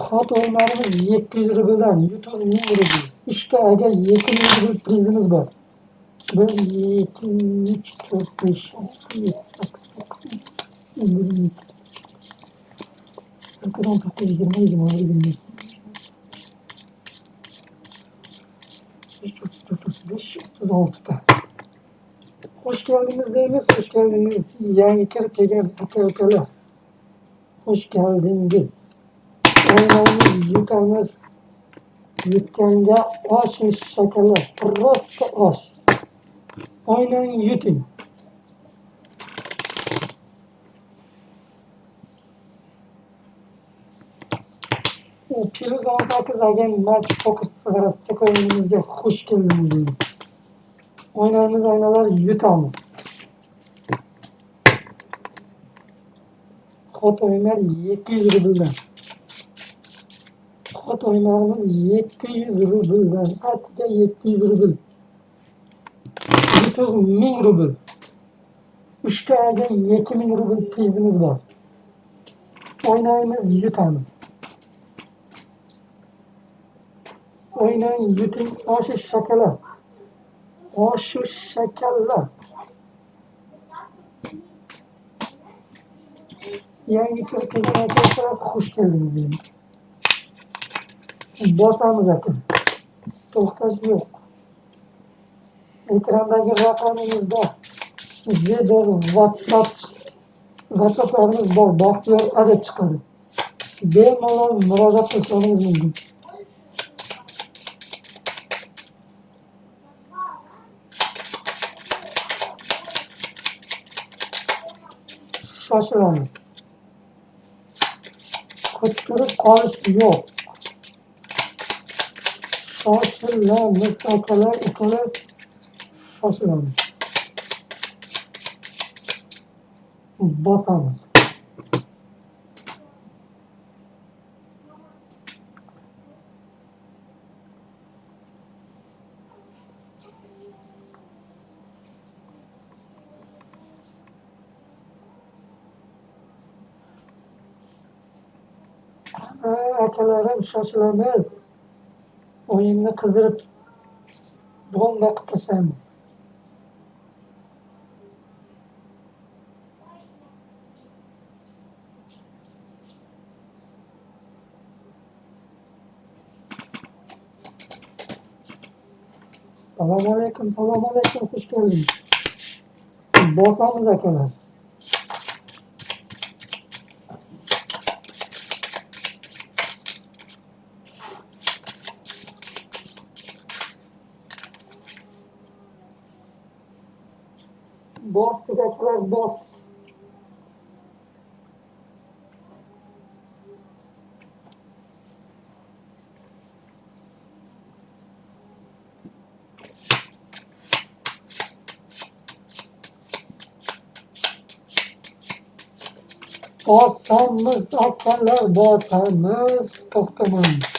Xot o'yinlarimiz 700 rubldan, yutuq 1000 rubl. 3ta aga 2000 rubl prizimiz bor. 1, 2, 3, 4, 5, 6, 7, 8, 9, 10, 11, 12, 19, 20, 21, 22, 23, 34, 35, 36ta. Xush keldingiz deymiz, xush keldingiz. Yangi kirib kelgan aka-ukalar. Xush keldingiz. O'ynaymiz, yutamiz. Yutganga osh shakarlar, просто osh. O'ynang, yuting. U Plus 18 agan match poker sig'arasi o'yinimizga xush keldingiz deymiz. O'ynaymiz, aynalar, yutamiz. Xot o'yinlar 700 rubldan. Xot o'yinlarimiz 700 rubldan. Atiga 700 rubl. Yutuq 1000 rubl. 3ta aga 2000 rubl prizimiz bor. O'ynaymiz, yutamiz. O'ynang, yuting, oshu shokolad. Oshu shokolad. Yangi kirib kelgan aka-ukalar, xush keldingiz deymiz. Bosamiz aka. To'xtash yo'q. Ekrandagi raqamimizda Viber, WhatsApp, WhatsApplarimiz bor. Baxtiyor A deb chiqadi. Bemalol murojaat qilishingiz mumkin. Shoshilamiz. Kuttirib qolish yo'q. Shoshilamiz akalar, ukalar, shoshilamiz. Bosamiz. Akalarim, shoshilamiz. O'yinni qizdirib bomba qilib tashlaymiz. Assalomu alaykum, assalomu alaykum, xush keldingiz. Bosamiz akalar. Bosdik akalar, bosdik. Bosamiz akalar, bosamiz, to'xtamaymiz.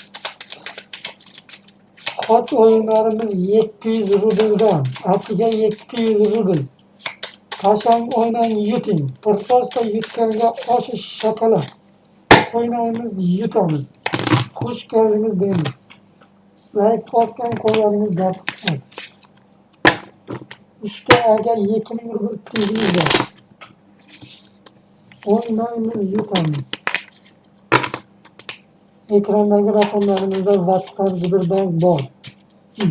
Xot o'yinlarimiz 700 rubldan, atiga 700 rubl. Qachon o'ynang, yuting. Просто yutganga oshish shokolad. O'ynaymiz, yutamiz. Xush keldingiz deymiz. Like bosgan qo'llaringiz dard tutmaz. 3 aga 2000 rubl pulimiz bor. O'ynaymiz, yutamiz. Ekrandagi raqamlarimizda WhatsApp, Sberbank bor.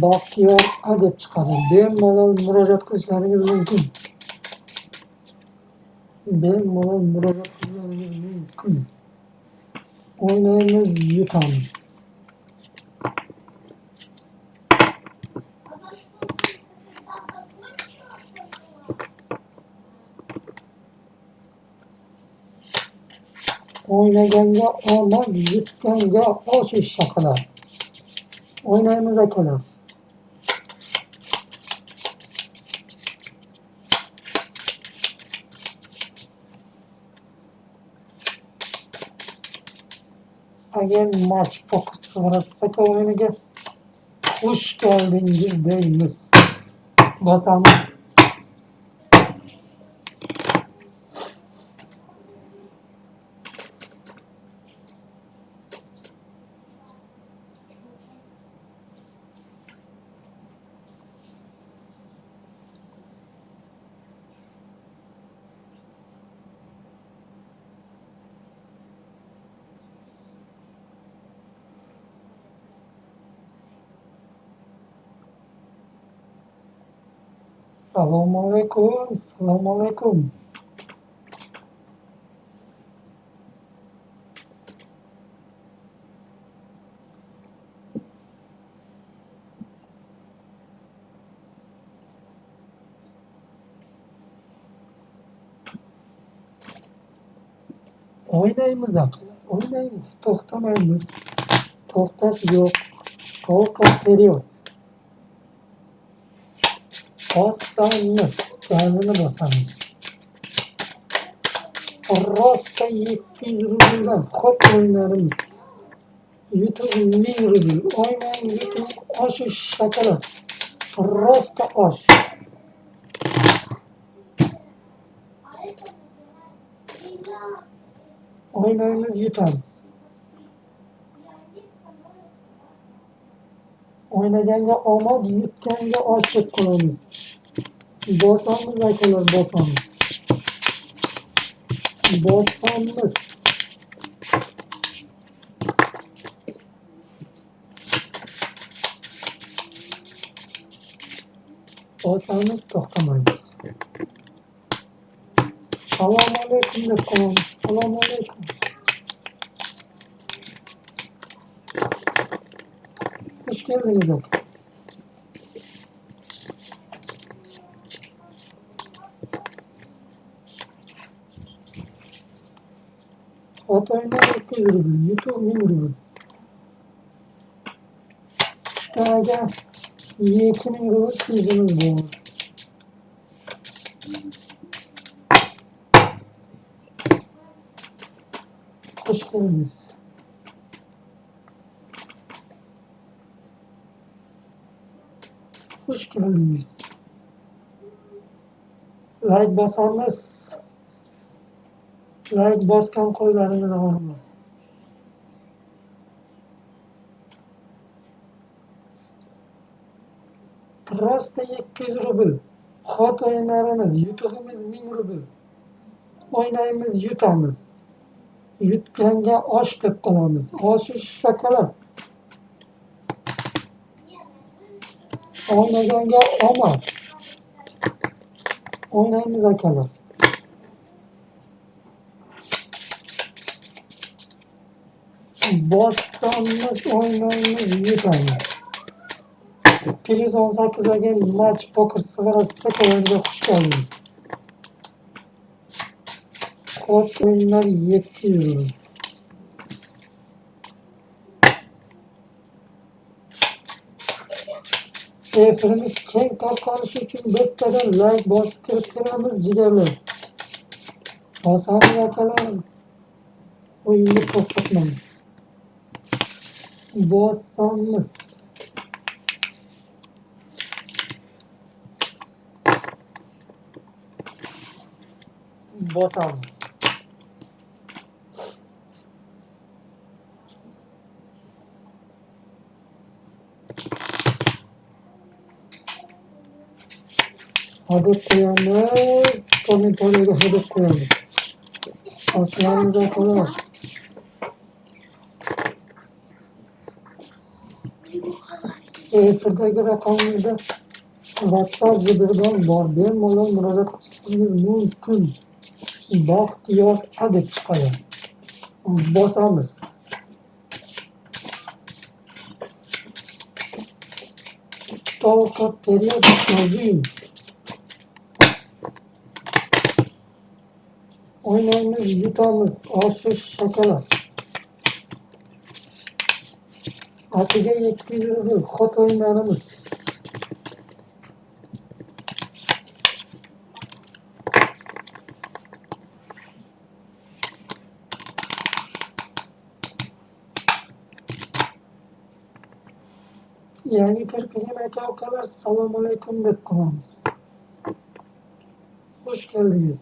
Baxtiyor A deb chiqadi. Bemalol murojaat qilishlaringiz mumkin. Bemalol murojaat qilishlaringiz mumkin. O'ynaymiz, yutamiz. O'ynaganga omad, yutganga osh shokolad. O'ynaymiz, akalar. Agar match poker svrasaka o'yiniga xush keldingiz deymiz. Bosamiz. Assalomu alaykum, assalomu alaykum. O'ynaymiz, akalar, o'ynaymiz, to'xtamaymiz. To'xtash yo'q. Только вперед. Bosamiz, gazini bosamiz. Просто 700 rubldan xot o'yinlarimiz. Yutuq 1000 rubl. O'ynang, yutuq oshish shokolad. Просто osh. O'ynaymiz, yutamiz. O'ynaganga omad, yutganga osh deb qo'yamiz. Bosamiz, akalar, bosamiz. Bosamiz. Bosamiz, to'xtamaymiz. Assalomu alaykum deb qo'yamiz. Assalomu alaykum. Xush keldingiz, aka. Xot o'yinlar 200 rubl, yutuq 1000 rubl. 3 aga 2000 rubl prizimiz bor. Xush keldingiz. Xush keldingiz. Like bosamiz. Like bosgan qo'llaringiz og'rimasin. Просто 700 rubl. Xot o'yinlarimiz, yutug'imiz 1000 rubl. O'ynaymiz, yutamiz. Yutganga osh deb qolamiz. Oshish shokolad. O'ynaganga omad. O'ynaymiz, akalar. Bosamiz, o'ynaymiz, yutamiz. Plus 18 aga match poker svrasaka o'yiniga xush keldingiz. Xot o'yinlar 700 rubl. Efirimiz keng tarqalishi uchun bittadan like bosib kirib kelamiz, jigarlar. Bosamiz, akalar. O'yinni to'xtatmaymiz. Bosamiz. Bosamiz. Hadeb qo'yamiz, kommentariyga hadeb qo'yamiz. Boshlarimiz akalar. Efirdagi raqamimizda WhatsApp, Viberdan bor. Bemalol murojaat qilishingiz mumkin. Baxtiyor A deb chiqadi. Bosamiz. Только вперед, Nazim. O'ynaymiz, yutamiz, oshish shokolad. Atiga 700 rubl, xot o'yinlarimiz. Yangi kirib kelgan aka ukalar, assalomu alaykum deb qolamiz. Xush keldingiz.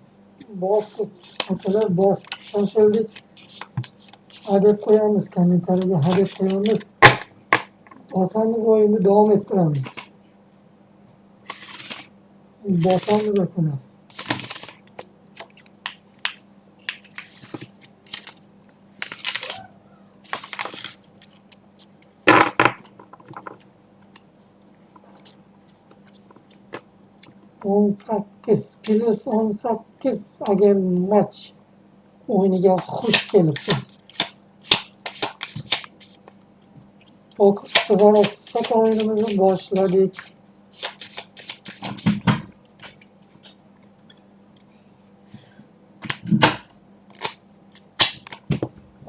Bosdik, akalar, bosdik, shoshildik. Hadeb qo'yamiz, kommentariyaga hadeb qo'yamiz. Bosamiz, o'yinni davom ettiramiz. Bosamiz akalar. 18 plus 18 agar match o'yiniga xush kelibsiz. Poker Sivara o'yinimizni boshladik.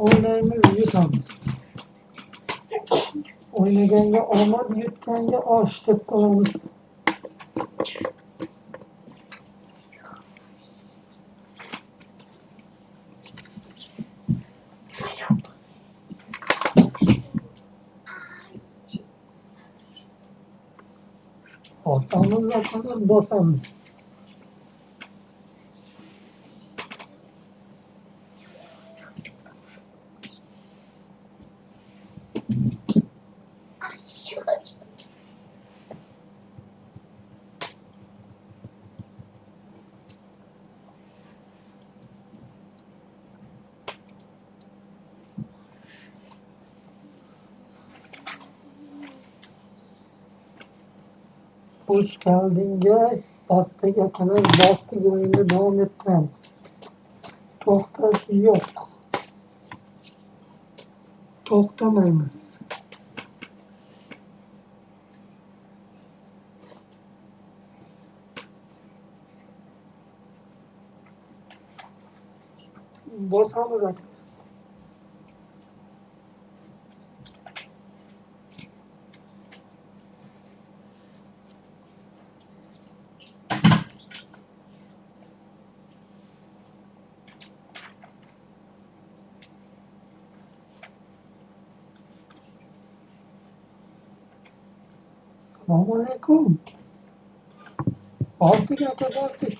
O'ynaymiz, yutamiz. O'ynaganga omad, yutganga osh deb qolamiz. Bosamiz akalar, bosamiz. Xush keldingiz. Bosdik akalar, bosdik, o'yinni davom ettiramiz. To'xtash yo'q. To'xtamaymiz. Bosamiz aka. Assalomu alaykum. Bosdik aka, bosdik.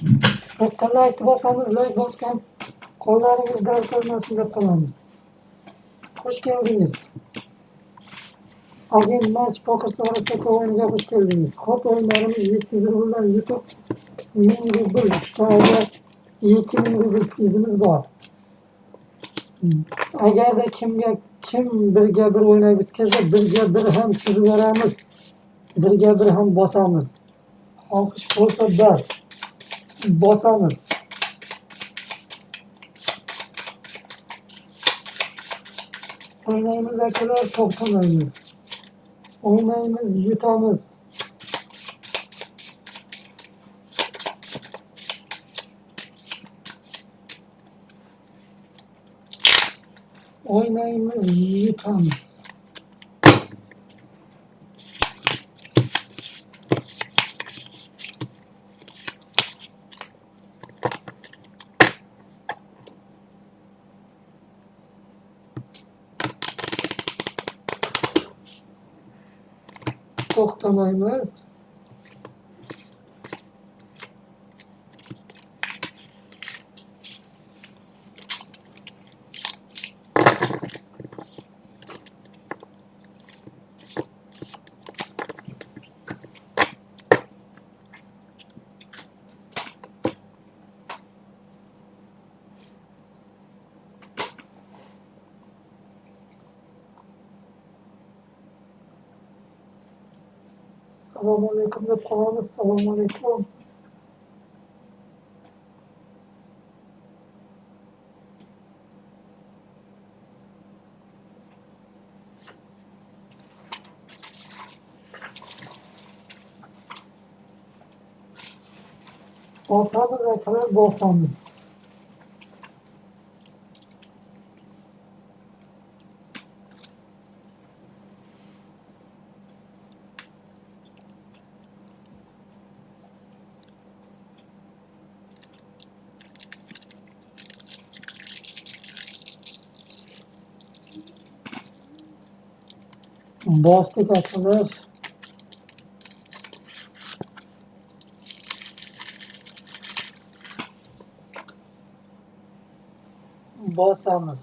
Bitta like bosamiz, like bosgan qo'llaringiz dard ko'rmasin deb qolamiz. Xush keldingiz. Agent Match Poker Sivara o'yiniga xush keldingiz. Xo'p, o'yinlarimiz 700 rubldan yutib 1000 rubl, agar 2000 rubl prizimiz bor. Agarda kimga kim birga bir o'ynagisi kelsa, birga bir ham chizib beramiz. Birga bir ham bosamiz. Xohish bo'lsa bas. Bosamiz. O'ynaymiz akalar, to'xtamaymiz. O'ynaymiz, yutamiz. O'ynaymiz, yutamiz. To'xtamaymiz. Assalomu alaykum deb qolamiz. Assalomu alaykum. Bosamiz akalar, bosamiz. Bosdik akalar. Bosamiz.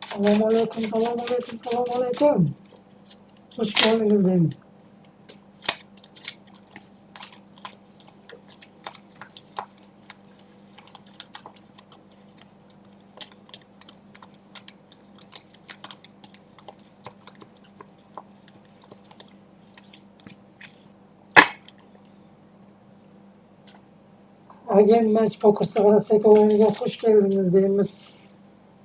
Assalomu alaykum, assalomu alaykum, assalomu alaykum. Hoş geldiniz deymiz. Again Match Poker Sigara o'yiniga xush keldingiz deymiz.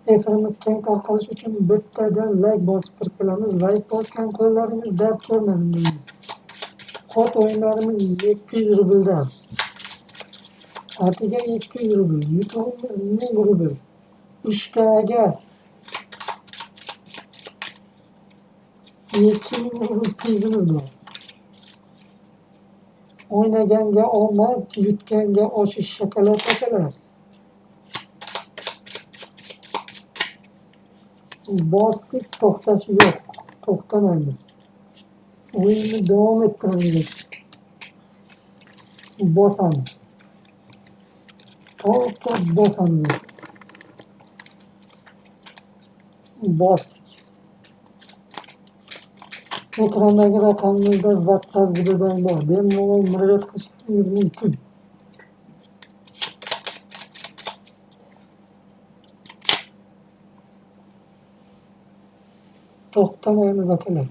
Efirimiz keng tarqalish uchun bittadan like bosib kirib kelamiz. Like bosgan qo'llaringiz dard ko'rmasin deymiz. Xot o'yinlarimiz 700 rubldan. Atiga 200 rubl, yutug'imiz 1000 rubl. 3taga 2000 rubl prizimiz bor. O'ynaganga omad, yutganga oshish shokolad akalar. Bosdik, to'xtash yo'q, to'xtamaymiz. O'yinni davom ettiramiz. Bosamiz. To'xtab bosamiz. Bosdik. Ekrandagi raqamimizda WhatsApp Sberbank bor. Bemalol murojaat qilishingiz mumkin. To'xtamaymiz akalar.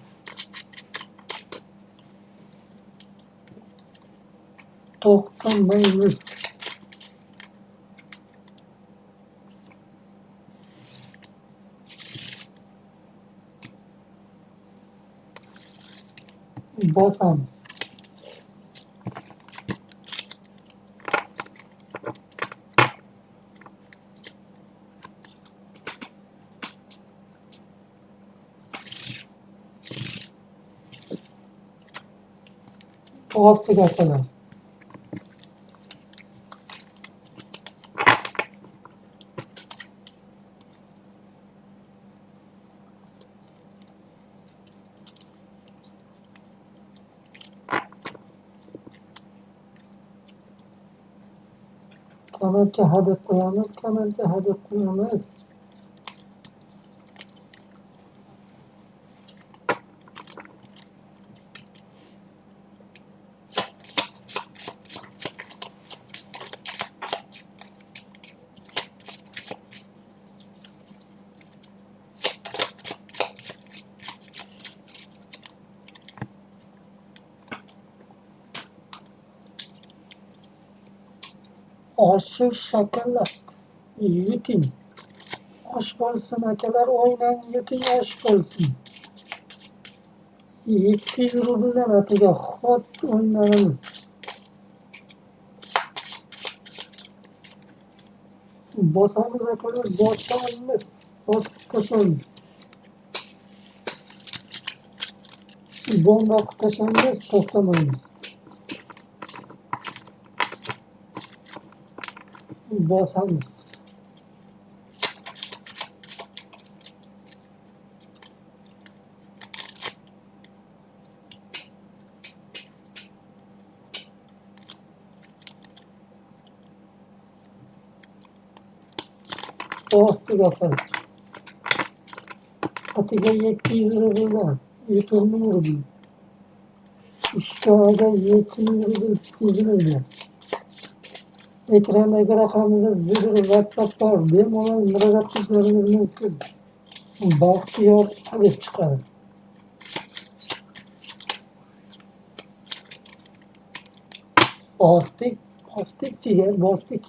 To'xtamaymiz. Bosamiz. Bosdik akalar. Kommentga hadeb qo'yamiz, kommentga hadeb qo'yamiz. Oshi shokolad yuting. Osh bo'lsin akalar, o'ynang, yuting, osh bo'lsin. 700 rubldan atiga xot o'yinlarimiz. Bosamiz akalar, bosamiz, bosib tashlaymiz. Bomba qilib tashlaymiz, to'xtamaymiz. Bosamiz. Bosdik akalar. Atiga 700 rubldan, 1000 rubl. 3 2 oyda 7000 rubl prizimiz bor. Ekrandagi raqamimizda Viber, WhatsApp bor. Bemalol murojaat qilishlaringiz mumkin. Baxtiyor deb chiqadi. Bosdik, bosdik jigar, bosdik.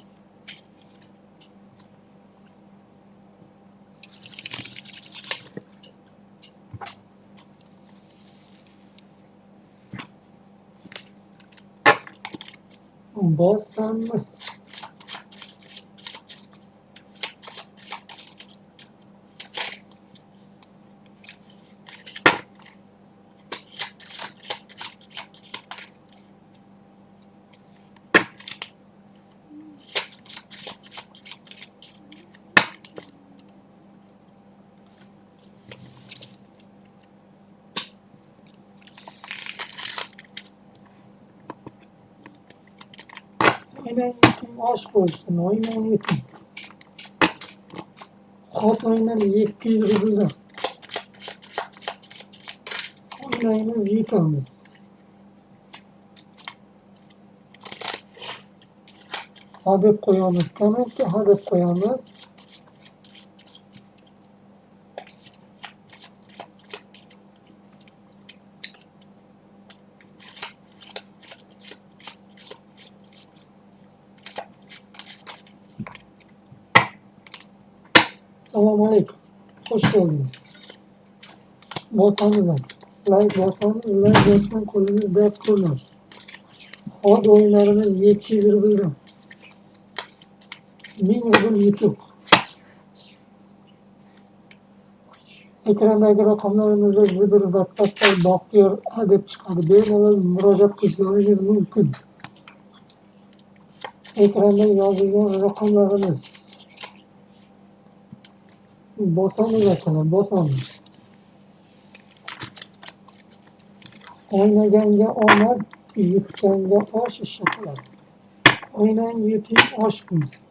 Bosamiz. O'ynang yuting, osh bo'lsin, o'ynang yuting. Xot o'ynar 700 rubldan. O'ynaymiz, yutamiz. Ha deb qo'yamiz, kommentga ha deb qo'yamiz. Assalomu alaykum. Xush keldingiz. Bosamiz. Like bosamiz, like bosgan qo'lingiz dard ko'rmas. Xot o'yinlarimiz 700 rubldan. 1000 rubl yutuq. Ekrandagi raqamlarimizda Viber, WhatsAppda Baxtiyor A deb chiqadi. Bemalol murojaat qilishlaringiz mumkin. Ekranda yozilgan raqamlarimiz. Bosamiz akalar, bosamiz. O'ynaganga omad, yutganga osh shokolad. O'ynang, yuting, osh bo'lsin.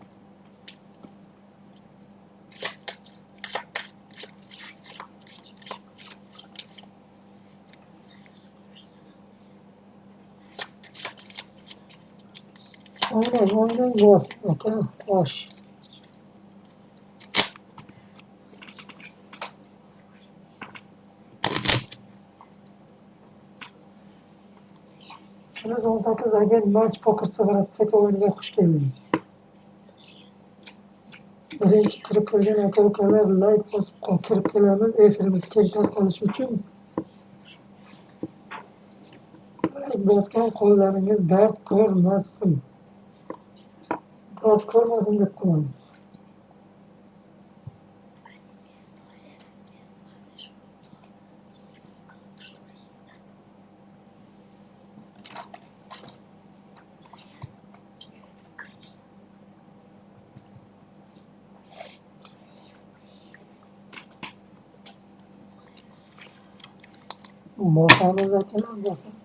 O'ynang, o'ynang, bosing aka, osh. Plyus 18 agent match poker Seka o'yiniga xush keldingiz. Birinchi kirib kelgan aka ukalar like bosib kirib kelamiz. Efirimiz keng tarqalishi uchun like bosgan qo'llaringiz dard ko'rmasin. Dard ko'rmasin deb qo'yamiz. Bosamiz akalar, bosamiz.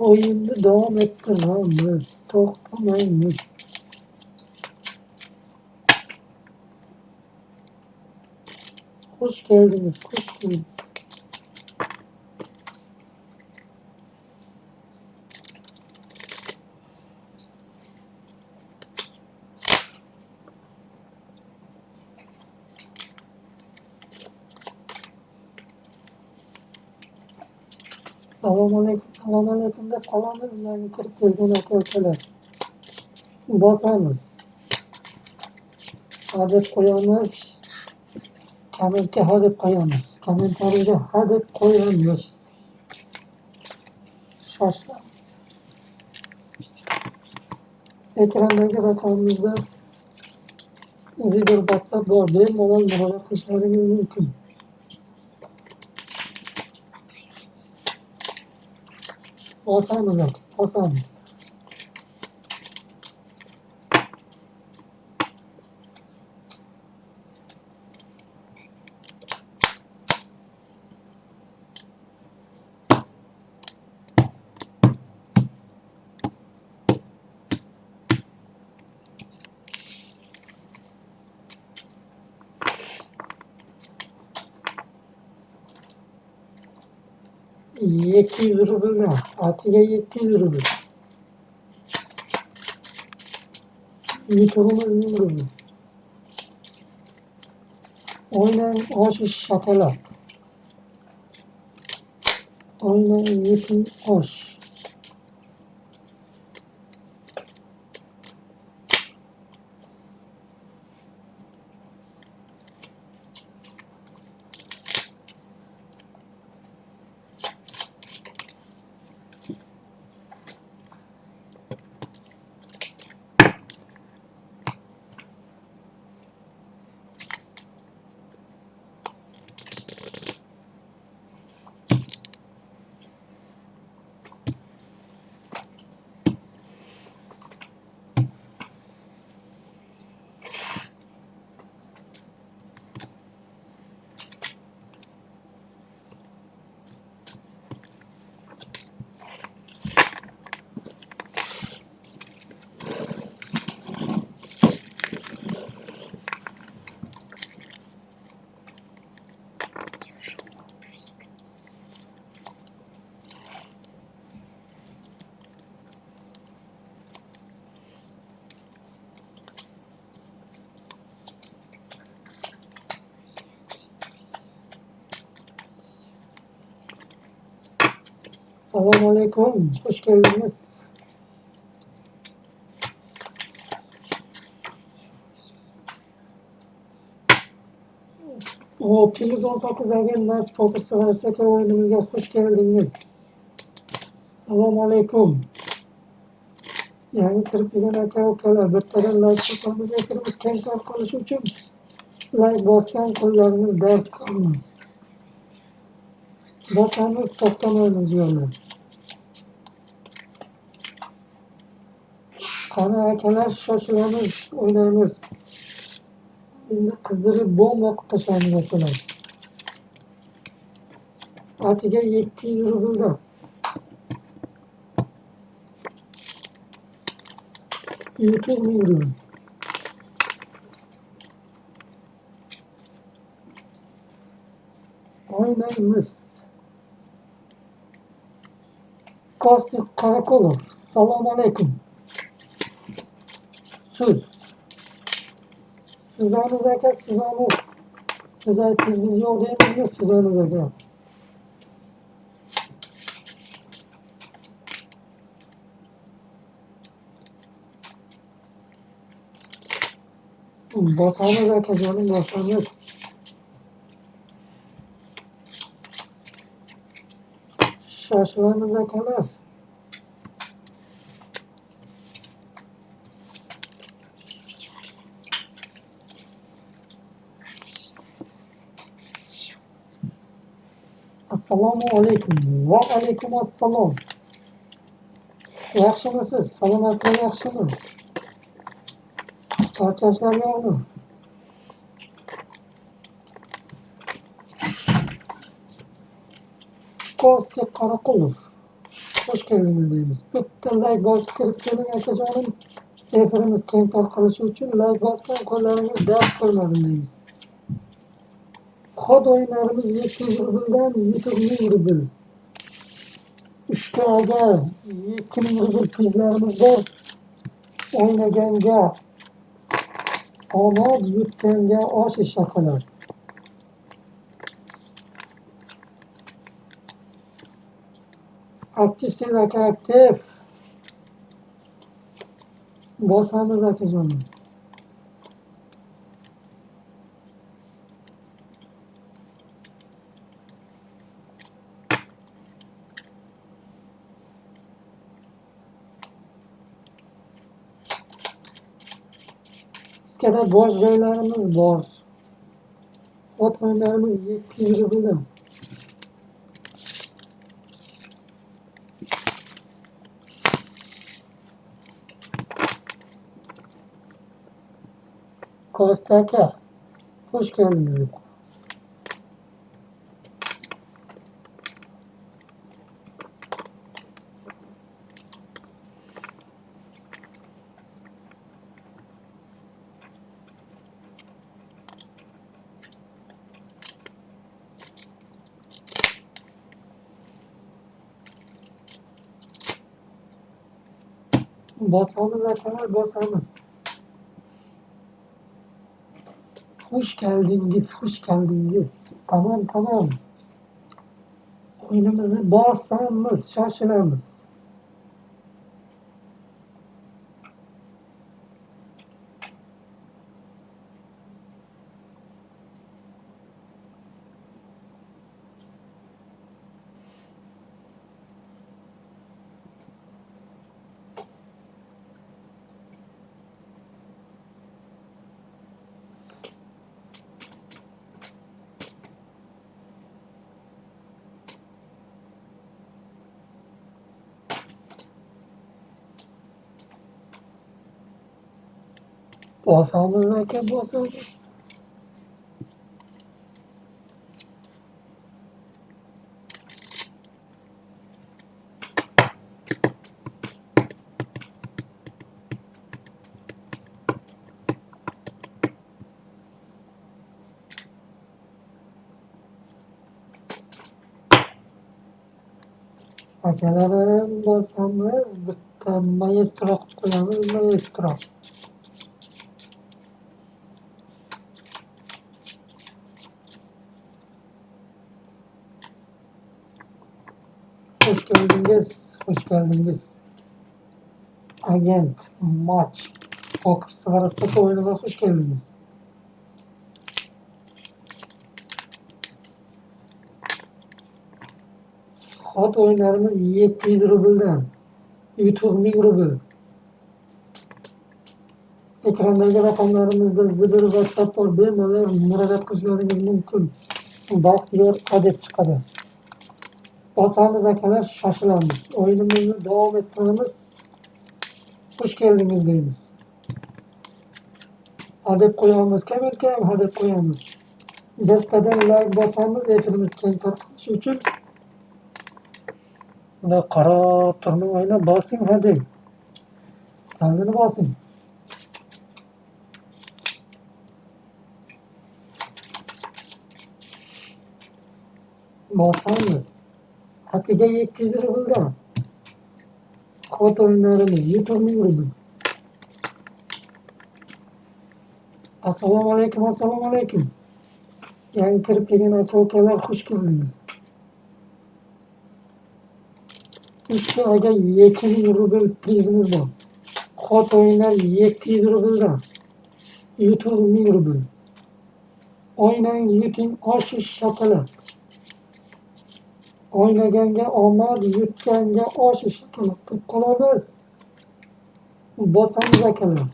O'yinni davom ettiramiz, to'xtamaymiz. Xush keldingiz, xush keldingiz. Assalomu alaykum, assalomu alaykum deb qolamiz, yangi kirib kelgan aka ukalar. Bosamiz. Ha deb qo'yamiz. Kommentga ha deb qo'yamiz. Kommentariyaga ha deb qo'yamiz. Shoshilamiz. Ekrandagi raqamimizda Viber, WhatsApp bor. Bemalol murojaat qilishlaringiz mumkin. Bosamiz aka, bosamiz. 700 rubldan, atiga 700 rubl. Yutug'imiz 1000 rubl. O'ynang osh shokolad. O'ynang yeting osh. Assalomu alaykum, xush keldingiz. O Plus 18dagi Match Poker Saka o'yinimizga xush keldingiz. Assalomu alaykum. Yangi kirib kelgan aka-ukalar, bittadan like bosamiz, efirimiz keng tarqalishi uchun like bosgan qo'llarimiz dard qilmas. Bosamiz, to'xtamaymiz yo'lni. Qani akalar, shoshilamiz, o'ynaymiz. Endi qizdirib bomba qilib tashlaymiz akalar. Atiga 700 rubldan. Yutuq 1000 rubl. O'ynaymiz. Kostik Karakolov, assalomu alaykum. So'z. Suzamiz aka, suzamiz. Siz aytdingiz, biz yo'q deymizmi? Suzamiz aka. Bosamiz akajonim, bosamiz. Shoshilamiz akalar. Assalomu alaykum. Va alaykum assalom. Yaxshimisiz? Salomatlik yaxshimi? Charchashlar yo'qmi? Kostik Qaraqulov, xush keldingiz deymiz. Bitta like bosib kirib keling akajonim. Efirimiz keng tarqalishi uchun like bosgan qo'llaringiz dard ko'rmasin deymiz. Xod o'yinlarimiz 700 rubldan yutuq 1000 rubl. 3ga agar 2000 rubl prizlarimiz bor. O'ynaganga omad, yutganga osh ishaqalar. Aktifsiz aka, aktif. Bosamiz akajonim. Bizda bo'sh joylarimiz bor. Ot o'yinlarimiz 700 rubldan. Kosta aka, xush keldingiz. Bosamiz akalar, bosamiz. Xush keldingiz, xush keldingiz. Tamam, tamam. O'yinimizni bosamiz, shoshilamiz. Bosamiz aka, bosamiz. Akalarim, bosamiz, bitta maestro qilib qo'yamiz, maestro. Xush keldingiz, xush keldingiz. Agent Match Poker Svarasaka o'yiniga xush keldingiz. Xot o'yinlarimiz 700 rubldan, yutuq 1000 rubl. Ekrandagi raqamlarimizda zibir WhatsApp bor, bemalol murojaat qilishlaringiz mumkin. Baxtiyor A deb chiqadi. Bosamiz akalar, shoshilamiz. O'yinimizni davom ettiramiz. Xush keldingiz deymiz. Ha deb qo'yamiz, kommentga ham ha deb qo'yamiz. Bittadan like bosamiz, efirimiz keng tarqalishi uchun. Bunda qarab turmang, o'yna bosing ha deng. Gazini bosing. Bosamiz. Atiga 700 rubldan. Xot o'yinlarimiz 1000 rubl. Assalomu alaykum, assalomu alaykum. Yangi kirib kelgan aka-ukalar, xush keldingiz. 3 oyga 2000 rubl prizimiz bor. Xot o'yinlar 700 rubldan. Yutuq 1000 rubl. O'ynang, yuting, oshish shokolad. O'ynaganga omad, yutganga oshish shokolad deb qolamiz. Bosamiz akalar.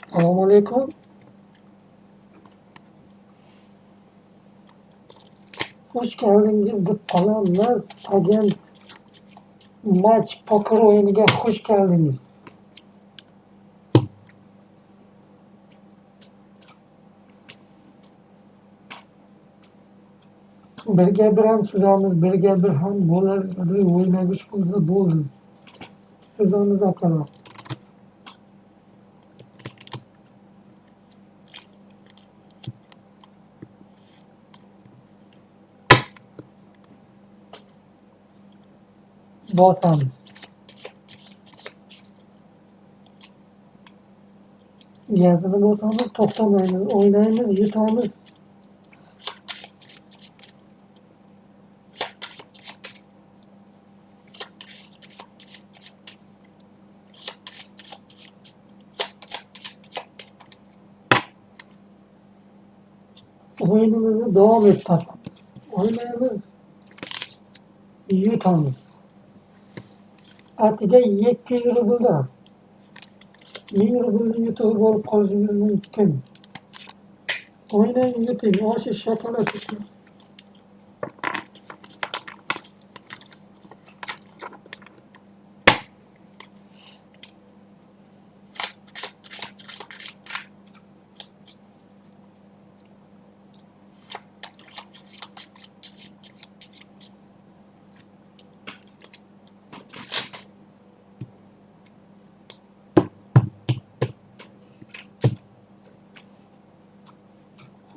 Assalomu alaykum. Xush keldingiz deb qolamiz. Agent Match Poker o'yiniga xush keldingiz. Birga bir ham suzamiz, birga bir ham bo'ladi, o'ynagich bo'lsa bo'ldi. Suzamiz akalar. Bosamiz. Gazini bosamiz, to'xtamaymiz, o'ynaymiz, yutamiz. O'yinimizni davom ettiramiz. O'ynaymiz, yutamiz. Atiga 700 rubldan 1000 rublni yutug'i bo'lib qolishingiz mumkin. O'ynang, yuting, oshish shokolad.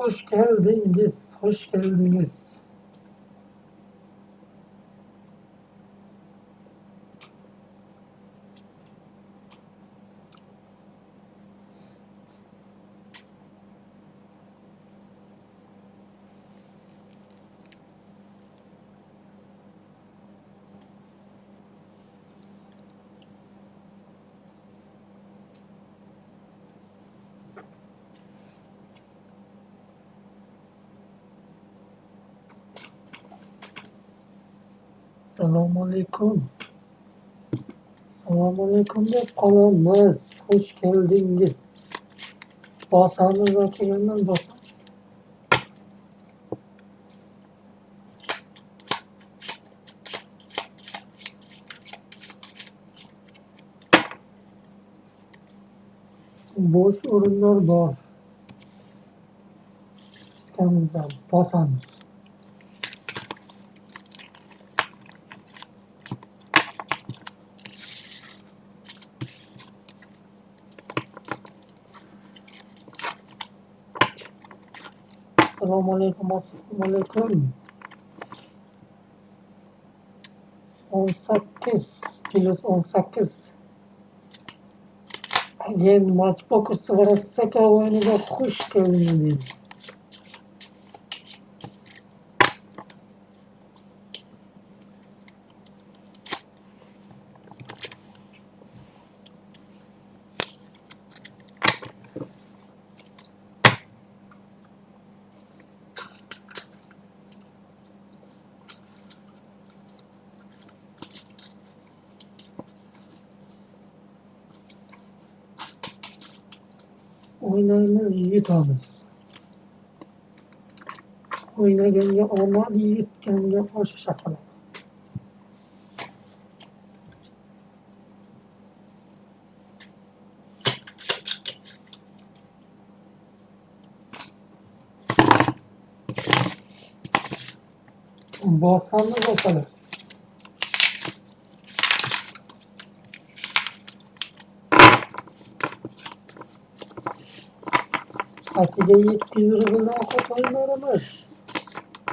Xush keldingiz, xush keldingiz. Assalomu alaykum. Assalomu alaykum deb qolamiz. Xush keldingiz. Bosamiz va kelgandan bosamiz. Bo'sh o'rinlar bor. Iskamizdan bosamiz. Assalomu alaykum, assalomu alaykum. 18 plus 18. Again, Match Poker Svarasaka o'yiniga xush keldingiz. O'ynaymiz, yutamiz. O'ynaganga omad, yutganga osh shokolad. Bosamiz akalar. Atiga 700 rubldan xot o'ynarmiz.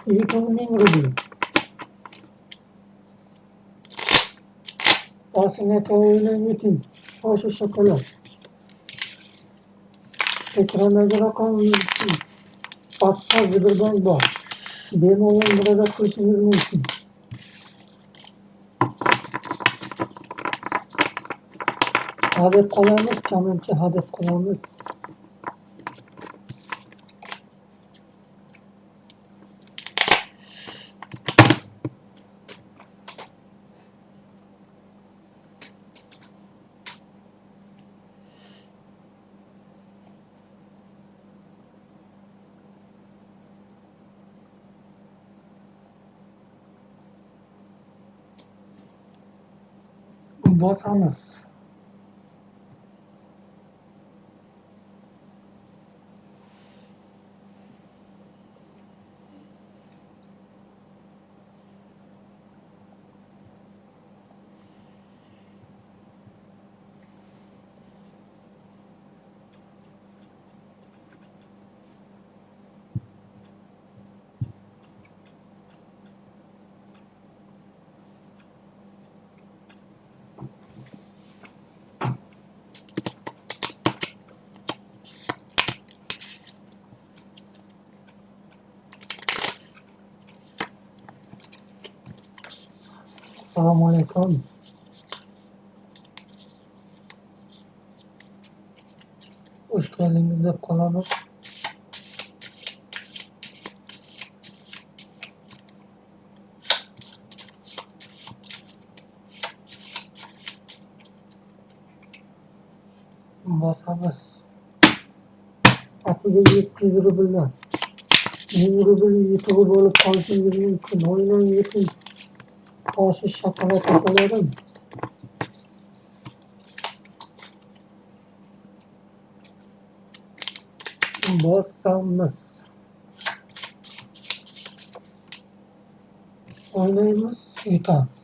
1000 rubl. Bosing aka, o'ynang, yuting. Oshi shokolad. Ekrandagi raqam WhatsApp, Sberbank bor. Bemalol murojaat qilishingiz mumkin. Hadeb qolamiz, kommentga hadeb qolamiz. Bosamiz. Assalomu alaykum. Xush keldingiz deb qolamiz. Bosamiz. Atiga 700 rubldan. 1000 rubl yutug'i bo'lib qolishingiz mumkin. O'ynang, yuting. Oshi shokolad akalarim. Bosamiz. O'ynaymiz, yutamiz.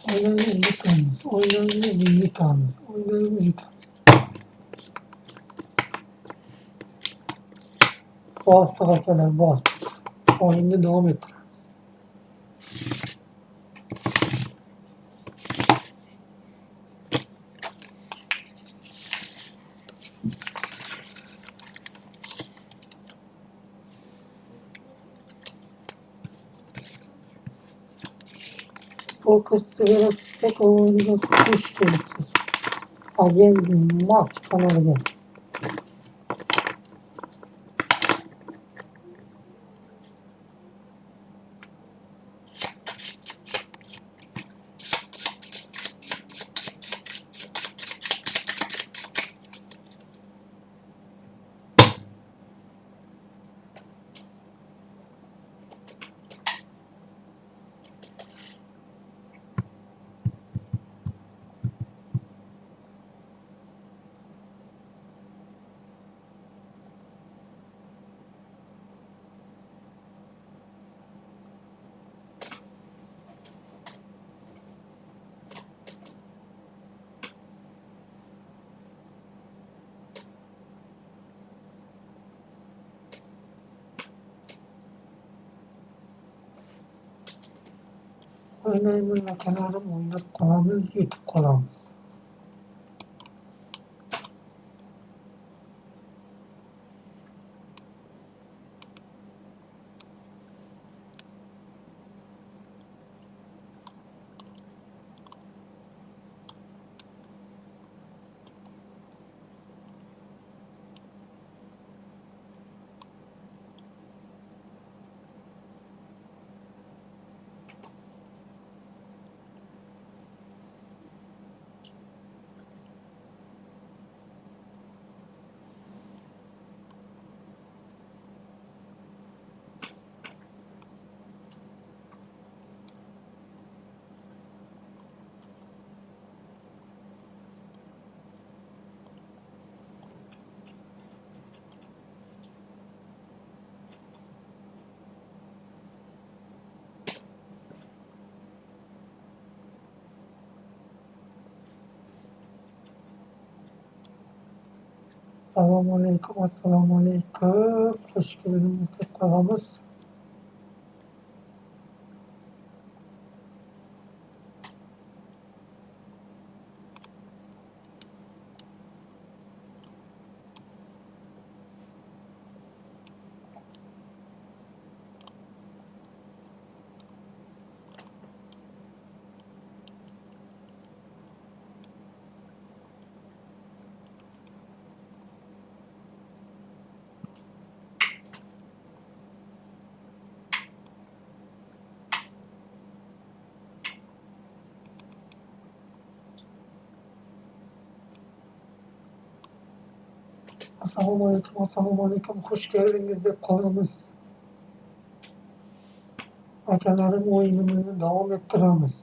O'ynaymiz, yutamiz. O'ynaymiz, yutamiz. O'ynaymiz, yutamiz. Bosdik akalar, bosdik. O'yinni davom ettiramiz. Poker Sigara Seko o'yiniga xush kelibsiz. Agent Match kanaliga. O'ynaymiz akalarim, o'ynab qolamiz, yutib qolamiz. Assalomu alaykum, assalomu alaykum. Xush keldingiz deb qolamiz. Assalomu alaykum, assalomu alaykum. Xush keldingiz deb qolamiz. Akalarim, o'yinimizni davom ettiramiz.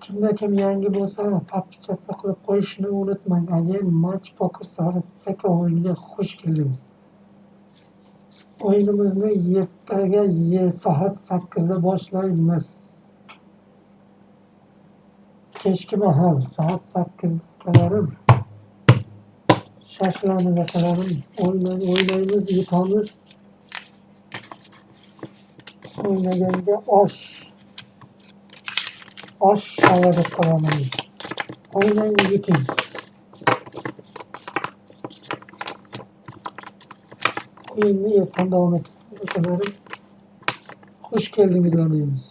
Kimda kim yangi bo'lsa, podpisatsiya qilib qo'yishni unutmang. Agent Match Poker Sigara Seko o'yiniga xush keldingiz. O'yinimizni ertaga soat 8da boshlaymiz. Kechki mahal soat 8 akalarim. Shoshilamiz akalarim. O'ynaymiz, yutamiz. O'ynaganga osh. Osh sovg'a deb qolaman. O'ynang, yuting. O'yinni ertadan davom ettiramiz akalarim. Xush keldingiz o'ynaymiz.